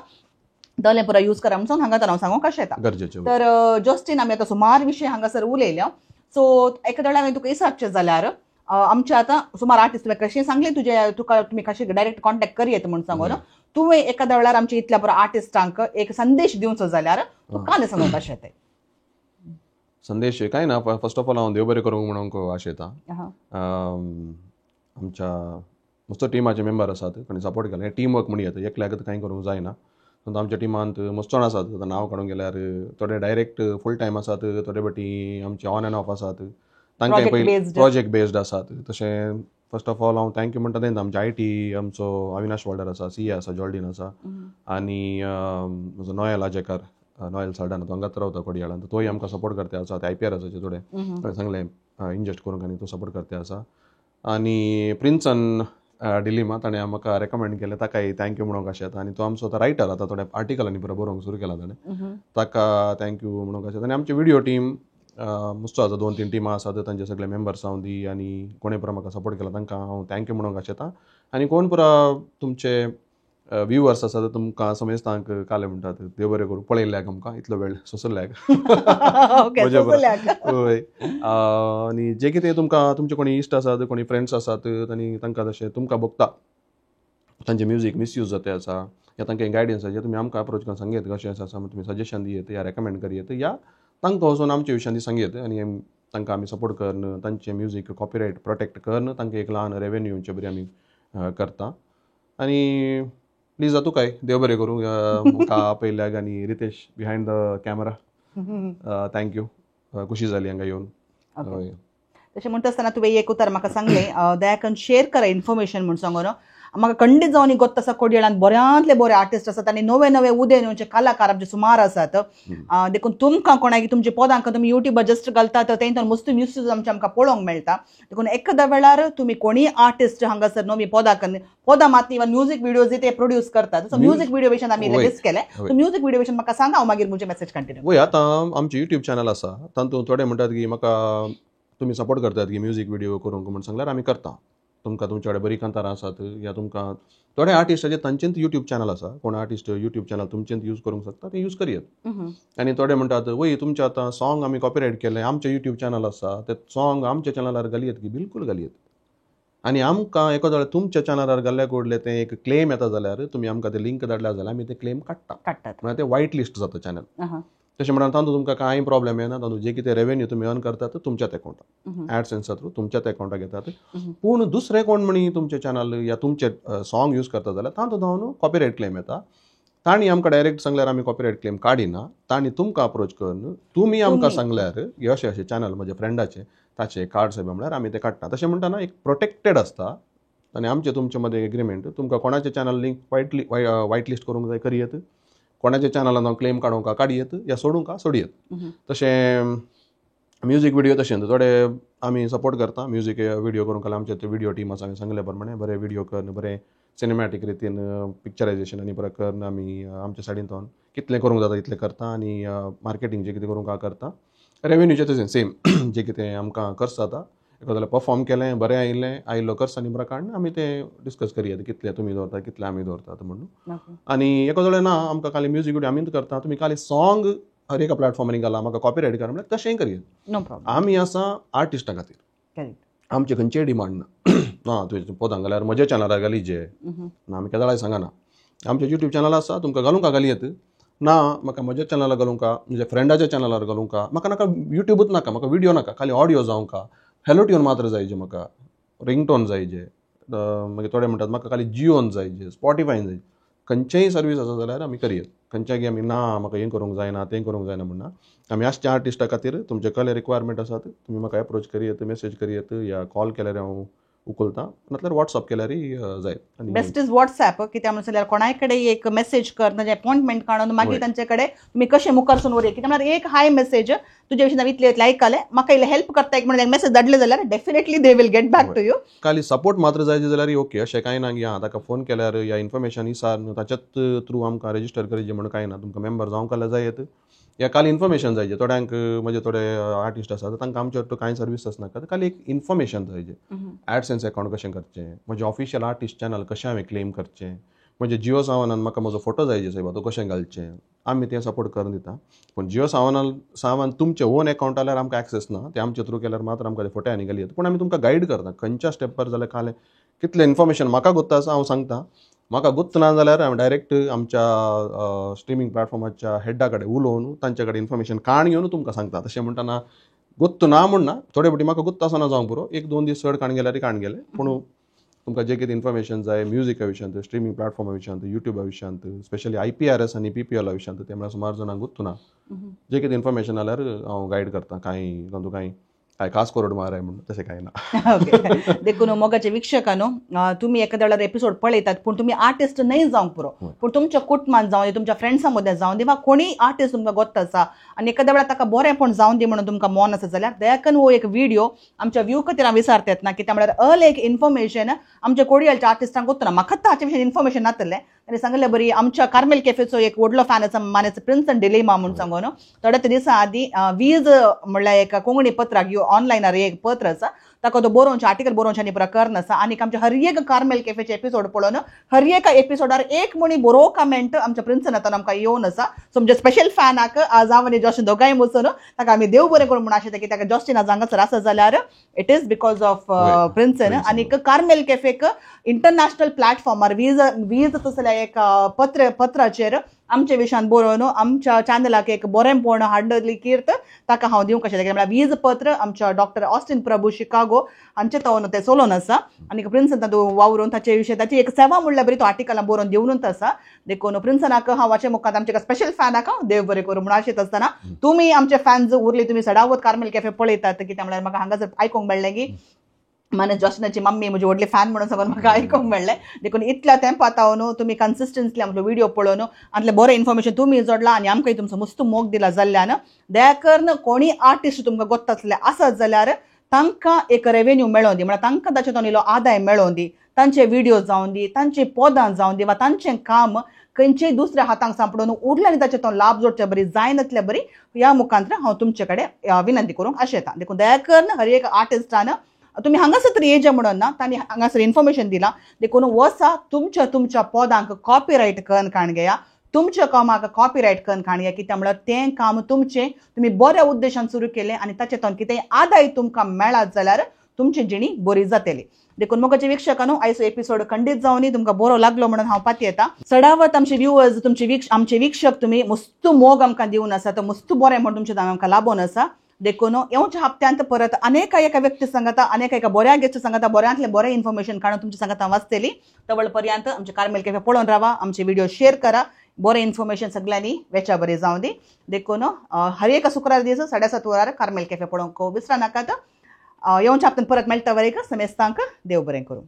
A: दलें पुरो यूज करा म्हणून हांगा तर हांव सांगूंक कशें येता
B: गरजेचें.
A: तर जस्टीन आमी आतां सुमार विशय हांगासर उलयल्या, सो एका वेळार हांवें तुका विचारचें जाल्यार आमचे आतां सुमार आर्टिस्ट तुवें कशें सांगलें तुजें तुका तुमी कशें डायरेक्ट कॉन्टेक्ट करयेत म्हूण सांगून, तुवें एखाद्या वेळार आमच्या इतल्या बरो आर्टिस्टांक एक संदेश दिवचो जाल्यार तूं काल सांगूंक कशें तें?
B: संदेश कांय ना, फर्स्ट ऑफ ऑल हांव देव बरें करूंक म्हणूंक आशेता. आमच्या मस्त टिमाचे मेंबर आसात कोणी सपोर्ट केला, हें टीम वर्क म्हणूं येता, एकल्याक कांय करूंक जायना. आमच्या टिमांत मस्त जाण आसात, आतां नांव काडूंक गेल्यार थोडे डायरेक्ट फूल टायम आसात, थोडे फावटी आमचे ऑन एंड ऑफ आसात, तांकां पयलीं प्रोजेक्ट बेस्ड आसात. तशें फर्स्ट ऑफ ऑल हांव thank you म्हणटा तेंच आमचे I T आमचो अविनाश वाल्डर आसा, सी ए आसा, जॉर्डीन आसा, आनी म्हजो नोयल आजेकार, नॉयल साल्डाना, तो हांगाच रावता कोडियाळान, तोय आमकां सपोर्ट करता आसा. ते I P R आसाचे थोडे हांवें सांगलें इंजेस्ट करूंक आनी तो सपोर्ट करता आसा. आनी प्रिन्सन डिलिमा ताणें म्हाका रेकमेंड केलें, ताकाय thank you म्हणूंक अशें येता. आनी तो आमचो आतां रायटर, आतां थोड्या आर्टिकलांनी बरो बरोवंक सुरू केला ताणें, ताका thank you म्हणूंक अशें. आनी आमची व्हिडियो टीम मस्त आसा, 2-3 टिमां आसात, तांचे सगळे मेंबर्स जावं दी आनी कोणे पुरो म्हाका सपोर्ट केला तांकां हांव thank you म्हणूंक अशें येता. आनी कोण पुरो तुमचे व्युवर्स आसा तुमकां समेस्तांक काले म्हणटात देव बरें करूं, पळयल्ल्याक आमकां इतलो वेळ सोंसल्याक. हय, आनी जे कितें तुमकां तुमचे कोणी इश्ट आसात, कोणी फ्रेंड्स आसात आनी तांकां तशें तुमकां भोगता तांचे म्युजीक मिसयूज जाता आसा या तांकां गायडन्स आसा, तुमी आमकां अप्रोच करून सांगयत कशें आसा म्हण तुमी सजेशन दियत या रेकमेंड करयत या तांकां वचून आमचे विशयान सांगयत आनी तांकां आमी सपोर्ट करून तांचें म्युजीक कॉपीरायट प्रोटेक्ट करून तांकां एक ल्हान रेवेन्यू बरी आमी करता. आनी प्लीज तुकाय देव बरें करूं म्हाका आपयल्याक. आनी Ritesh behind the camera thank you, खुशी जाली हांगा येवन.
A: तशें म्हणटा आसतना तुवें एक उतर म्हाका सांगलें दया करून शेअर करा इन्फॉर्मेशन म्हूण सांगून, म्हाका खंडीत जावन गोत्त आसा कोडियाळान बऱ्यांतले बरे आर्टिस्ट आसात आनी नवे नवे उदय येवचे कलाकार आमचे सुमार आसात. देखून तुमकां कोणाक तुमचे पदांक तुमी युट्यूबार जस्ट घालतात तें मस्त म्युजीक आमचें आमकां पळोवंक मेळटा. देखून एखाद्या वेळार तुमी कोणीय आर्टिस्ट हांगासर नवी पदां पदां मात इवन म्युजीक व्हिडियोज ते प्रोड्यूस करतात. सो म्युजीक व्हिडियो विशयान आमी लगेच केलें, म्युजीक व्हिडियो विशयान म्हाका सांगा, हांव मागीर म्हजें मेसेज कंटिन्यू.
B: वय, आतां आमचें युट्यूब चॅनल आसा तातूंत थोडे म्हणटात की म्हाका तुमी सपोर्ट करतात की म्युजीक व्हिडियो करूंक म्हूण सांगल्यार आमी करता. तुमकां तुमचे कडेन बरी कांतारां आसात या तुमकां थोडे आर्टिस्टाचे तांचेंच युट्यूब चॅनल आसा, कोण आर्टिस्ट युट्यूब चॅनल तुमचेंच यूज करूंक शकता ते यूज करयत. आनी थोडे म्हणटात वय तुमचें आतां सॉंग आमी कॉपीरायट केलें, आमचें युट्यूब चॅनल आसा ते सॉंग आमच्या चॅनलार घालयत की बिलकूल घालयत. आनी आमकां एखाद्या वेळार तुमच्या चॅनलार घाल्ल्या कडले तें एक क्लेम येता जाल्यार तुमी आमकां ते लिंक धाडल्या जाल्यार आमी ते क्लेम काडटा, म्हळ्यार ते वायट लिस्ट जाता चॅनल. तशें म्हणल्यार तातूंत तुमकां कांय प्रॉब्लेम येना. तातूंत जे कितें रेवेन्यू तुमी अर्न करतात तुमच्याच अकावंटार, एडसेन्सा थ्रू तुमच्याच अकावंटाक घेतात. पूण दुसरे कोण म्हणी तुमचे चॅनल या तुमचे सॉंग यूज करता जाल्यार तातूंत जावन कॉपीरायट क्लेम येता. तांणी आमकां डायरेक्ट सांगल्यार आमी कॉपीरायट क्लेम काडिना, तांणी तुमकां अप्रोच करून तुमी आमकां सांगल्यार हे अशें अशें चॅनल म्हज्या फ्रेंडाचें ताचें कार्ड सायब म्हळ्यार आमी तें काडटा. तशें म्हणटना एक प्रोटेक्टेड आसता आनी आमचे तुमचे मदें एग्रीमेंट, तुमकां कोणाचें चॅनल लिंक वायट लिस्ट करूंक जाय करयेत, कोणाच्या चॅनलान हांव क्लेम काडूंक काडयेत या सोडूंक सोडयेत. तशें म्युजीक व्हिडियो तशें थोडे आमी सपोर्ट करता म्युजीक व्हिडियो करूंक. आमचे ते व्हिडियो टीम आसा, हांवें सांगले प्रमाणे बरे व्हिडियो करून बरें सिनेमॅटीक रितीन पिक्चरायजेशन आनी बरें करून आमी आमच्या सायडीन कितलें करूंक जाता तितलें करता आनी मार्केटींग जें कितें करूंक करता. रेवेन्यूचें तशें सेम जें कितें आमकां खर्च जाता, एका जाल्यार परफॉर्म केलें बरें आयिल्लें आयिल्लो खर्च आनी बरें काडून आमी तें डिस्कस करया कितलें तुमी दवरता कितलें आमी दवरतात म्हणून. आनी एका जाल्यार ना आमकां खाली म्युजीक व्हिडियो आमीच करता, तुमी खाली सॉंग हर एका प्लॅटफॉर्मांनी घाला म्हाका कॉपीरायट कर म्हळ्यार तशेंय करया.
A: No problem.
B: आमी आसा आर्टिस्टा खातीर, आमचे खंयचेय डिमांड ना. ना तुवें पदां घाल्यार म्हज्या चॅनलार घाली जे ना, आमी केदाळाय सांगना. आमचें युट्यूब चॅनल आसा तुमकां घालूंक घाली येत ना, म्हाका म्हज्या चॅनलार घालूंक, म्हज्या फ्रेंडाच्या चॅनलार घालूंक, म्हाका नाका युट्यूबूच नाका, म्हाका व्हिडियो नाका, खाली ऑडियो जावंक, हॅलो ट्यून मात्र जायजे म्हाका, रिंगटोन जायजे, मागीर थोडे म्हणटात म्हाका खाली जियोन जायजे, स्पॉटिफायन जायजे. खंयचेय सर्वीस आसा जाल्यार आमी करयेत. खंयच्याय आमी ना म्हाका हें करूंक जायना तें करूंक जायना म्हणना. आमी आसच्या आर्टिस्टा खातीर तुमचे कले रिक्वायरमेंट आसात तुमी म्हाका एप्रोच करयेत, मेसेज करयेत या कॉल केल्यार हांव उखलता, नाल्यार वॉट्सअप केल्यारय जायत.
A: बेस्ट is WhatsApp, कित्याक म्हणून जाल्यार कोणाय कडेन एक मेसेज कर, तांचे अपॉयंटमेंट काडून मागीर तांचे कडेन तुमी कशें मुखारसून व्हरया. कित्याक म्हळ्यार एक हाय मेसेज तुजे विशीं हांवें इतलें इतलें आयकलें म्हाका इल्लें हेल्प करता एक म्हणून मेसेज धाडले जाल्यार definitely they will get back to you.
B: खाली सपोर्ट मात्र जाय जाल्यार ओके, अशें कांय ना की आं ताका फोन केल्यार या इन्फॉर्मेशन इसार ताच्याच थ्रू आमकां रेजिस्टर करचें म्हणून कांय ना. तुमकां मेंबर जावंक जाल्यार जायत या खाली इन्फॉर्मेशन जायजे. थोड्यांक म्हणजे थोडे आर्टिस्ट आसात तांकां आमचे कांय सर्विसीस नाका, खाली एक इन्फॉर्मेशन जायजे. एडसेन्स अकावंट कशें करचें, म्हजें ऑफिशियल आर्टिस्ट चॅनल कशें हांवें क्लेम करचें, म्हजें जियो सावनान म्हाका म्हजो फोटो जायजे सायबा तो कशें घालचें, आमी तें सपोर्ट करून दिता. पूण जियो सावन तुमचें ओन अकावंट जाल्यार आमकां एक्सेस ना, तें आमचे थ्रू केल्यार मात्र आमकां ते फोटे आनी घाली येता. पूण आमी तुमकां गायड करता खंयच्या स्टेपार जाल्यार खालें कितलें इन्फॉर्मेशन म्हाका गुत्त आसा हांव सांगता. म्हाका गुत्त ना जाल्यार हांव डायरेक्ट आमच्या स्ट्रिमींग प्लॅटफॉर्माच्या हेडा कडेन उलोवन तांचे कडेन इन्फॉर्मेशन काण घेवन तुमकां सांगता. तशें म्हणटना गुत्त ना म्हणना, थोडे फावटी म्हाका गुत्त आसना जावंक पुरो, एक दोन दीस चड काण गेल्यार काण गेले. पूण तुमकां जें कितें इन्फॉर्मेशन जाय म्युजिका विशयांत, स्ट्रिमींग प्लॅटफॉर्मा विशयांत, युट्यूबा विशयांत, स्पेशली IPRS आनी PPL विशयांत, ते म्हळ्यार सुमार जाणांक गुत्त ना. जें कितें इन्फॉर्मेशन जाल्यार हांव गायड करता. कांय तातूंत कांय काय खास कोरड माराय म्हणून तशें कांय ना.
A: ओके, देखून मोगाचे वीक्षकांनो तुमी एखाद्या वेळार एपिसोड पळयतात पूण तुमी आर्टिस्ट न्हय जावंक पुरो, पूण तुमच्या कुटुंबान जावं दी, तुमच्या फ्रेंड्सां मदें जावं दी वा कोणीय आर्टिस्ट तुमकां गोत्त आसा आनी एखाद्या वेळार ताका बरेंपण जावं दी म्हणून तुमकां मन आसा जाल्यार दयाकन हो एक व्हिडियो आमच्या व्यू खातीर हांव विचारता येतना, कित्याक म्हळ्यार अल एक इन्फॉर्मेशन आमच्या कोडियालच्या आर्टिस्टांक गोत्त ना. म्हाका ताचे विशीं इन्फॉर्मेशन नातलें ताणें सांगलें बरी आमच्या कार्मेल कॅफेचो एक व्हडलो फॅन आसा मानेचो प्रिन्सन डिलेमा म्हूण सांगून थोड्या दिसां आदीं वीज म्हणल्यार एक कोंकणी पत्राक ऑनलायनार एक पत्र आसा ताका तो बरोवचें आर्टिकल बरोवचें आनी प्रकरण आसा. आनी आमच्या हर एक कार्मेल कॅफेचे एपिसोड पळोवन हर एका एपिसोडार एक म्हणी बरो कमेंट आमच्या प्रिन्सन आतां आमकां येवन आसा. सो आमच्या स्पेशल फॅनाक आज हांव आनी जॉस्टिन दोगांय वचून ताका आमी देव बरें करूं म्हूण आशेता की ताका जॉस्टिन आज हांगासर आसा जाल्यार it is because of Prinson. आनी कार्मेल कॅफेक इंटरनॅशनल प्लॅटफॉर्मार वीज वीज तसल्या एक पत्राचेर आमच्या विशयान बरोवन आमच्या चॅनलाक एक बरेंपण हाडली कीर्त ताका हांव दिवंक कशें म्हळ्यार वीज पत्र आमच्या डॉक्टर ऑस्टिन प्रभू शिकागो हांचे तो तें चलोवन आसा आनी प्रिन्सन तातूंत वावरून ताचे विशय ताची एक सेवा म्हणल्यार बरी तो आर्टिकलां बरोवन दिवनूच आसा. देखून प्रिन्सनाक हांव वाचे मुखार आमच्या स्पेशल फॅनाक हांव देव बरें करूं म्हणून आशेत आसतना तुमी आमचे फॅन्स उरली तुमी सडावत कार्मेल कॅफे पळयतात कित्याक म्हळ्यार म्हाका हांगासर आयकूंक मेळ्ळें की माने जॉस्टिनाची मम्मी म्हजी व्हडली फॅन म्हणून सांगून म्हाका आयकूंक मेळ्ळें. देखून इतल्या तेंपा न्हू तुमी कन्सिस्टन्सली आमचो व्हिडियो पळोवन आनी बरें इन्फॉर्मेशन तुमी जोडला आनी आमकांय तुमचो मस्त मोग दिला जाल्ल्यान दया करून कोणीय आर्टिस्ट तुमकां गोत्त आसले आसत जाल्यार तांकां एक रेवेन्यू मेळोवन दी, म्हळ्यार तांकां ताचे इल्लो आदाय मेळोवन दी, तांचे व्हिडियो जावन दी, तांची पदां जावन दी वा तांचें काम खंयचेय दुसऱ्या हातांक सांपडून उरलें आनी ताचे तो लाभ जोडचे बरी जायनातले बरी ह्या मुखांत्र हांव तुमचे कडेन विनंती करूंक आशेता. देखून दया करून हर एक आर्टिस्टान तुमी हांगासर तरी येजे म्हणून ना तांणी हांगासर इन्फॉर्मेशन दिलां. देखून वसा तुमच्या तुमच्या पदांक कॉपीरायट करून काण घेया, तुमच्या कामाक कॉपीरायट करून काण घेया, कित्याक म्हळ्यार तें काम तुमचें तुमी बऱ्या उद्देशान सुरू केलें आनी ताचे तो कितेंय आदाय तुमकां मेळत जाल्यार तुमची जिणी बरी जातली. देखून मोगाचे वीक्षकांनो, आयचो एपिसोड खंडीत जावनी तुमकां बरो लागलो म्हणून हांव पातयेता. चडावत आमचे व्युवर्स, तुमचे आमचे वीक्षक तुमी मस्तू मोग आमकां दिवन आसा, तो मस्तू बरें म्हण तुमचे आमकां लाबोवन आसा. देखून येवच्या हप्त्यांत परत अनेक एका व्यक्ती सांगता, अनेक एका बऱ्या गेस्ट सांगता, बऱ्यांतलें बरें इन्फॉर्मेशन काडून तुमच्या सांगता वाचतली. तवळ पर्यंत आमचे कार्मेल कॅफे पळोवन रावा, आमचे व्हिडिओ शेअर करा, बरें इन्फॉर्मेशन सगळ्यांनी वेच्या बरें जावं दी. देखून हर एका शुक्रार दीस 7:30 वरार कार्मेल कॅफे पळोवंक विसरा नाकात. येवच्या हप्त्यान परत मेळटा वरेक समेस्तांक देव बरें करूं.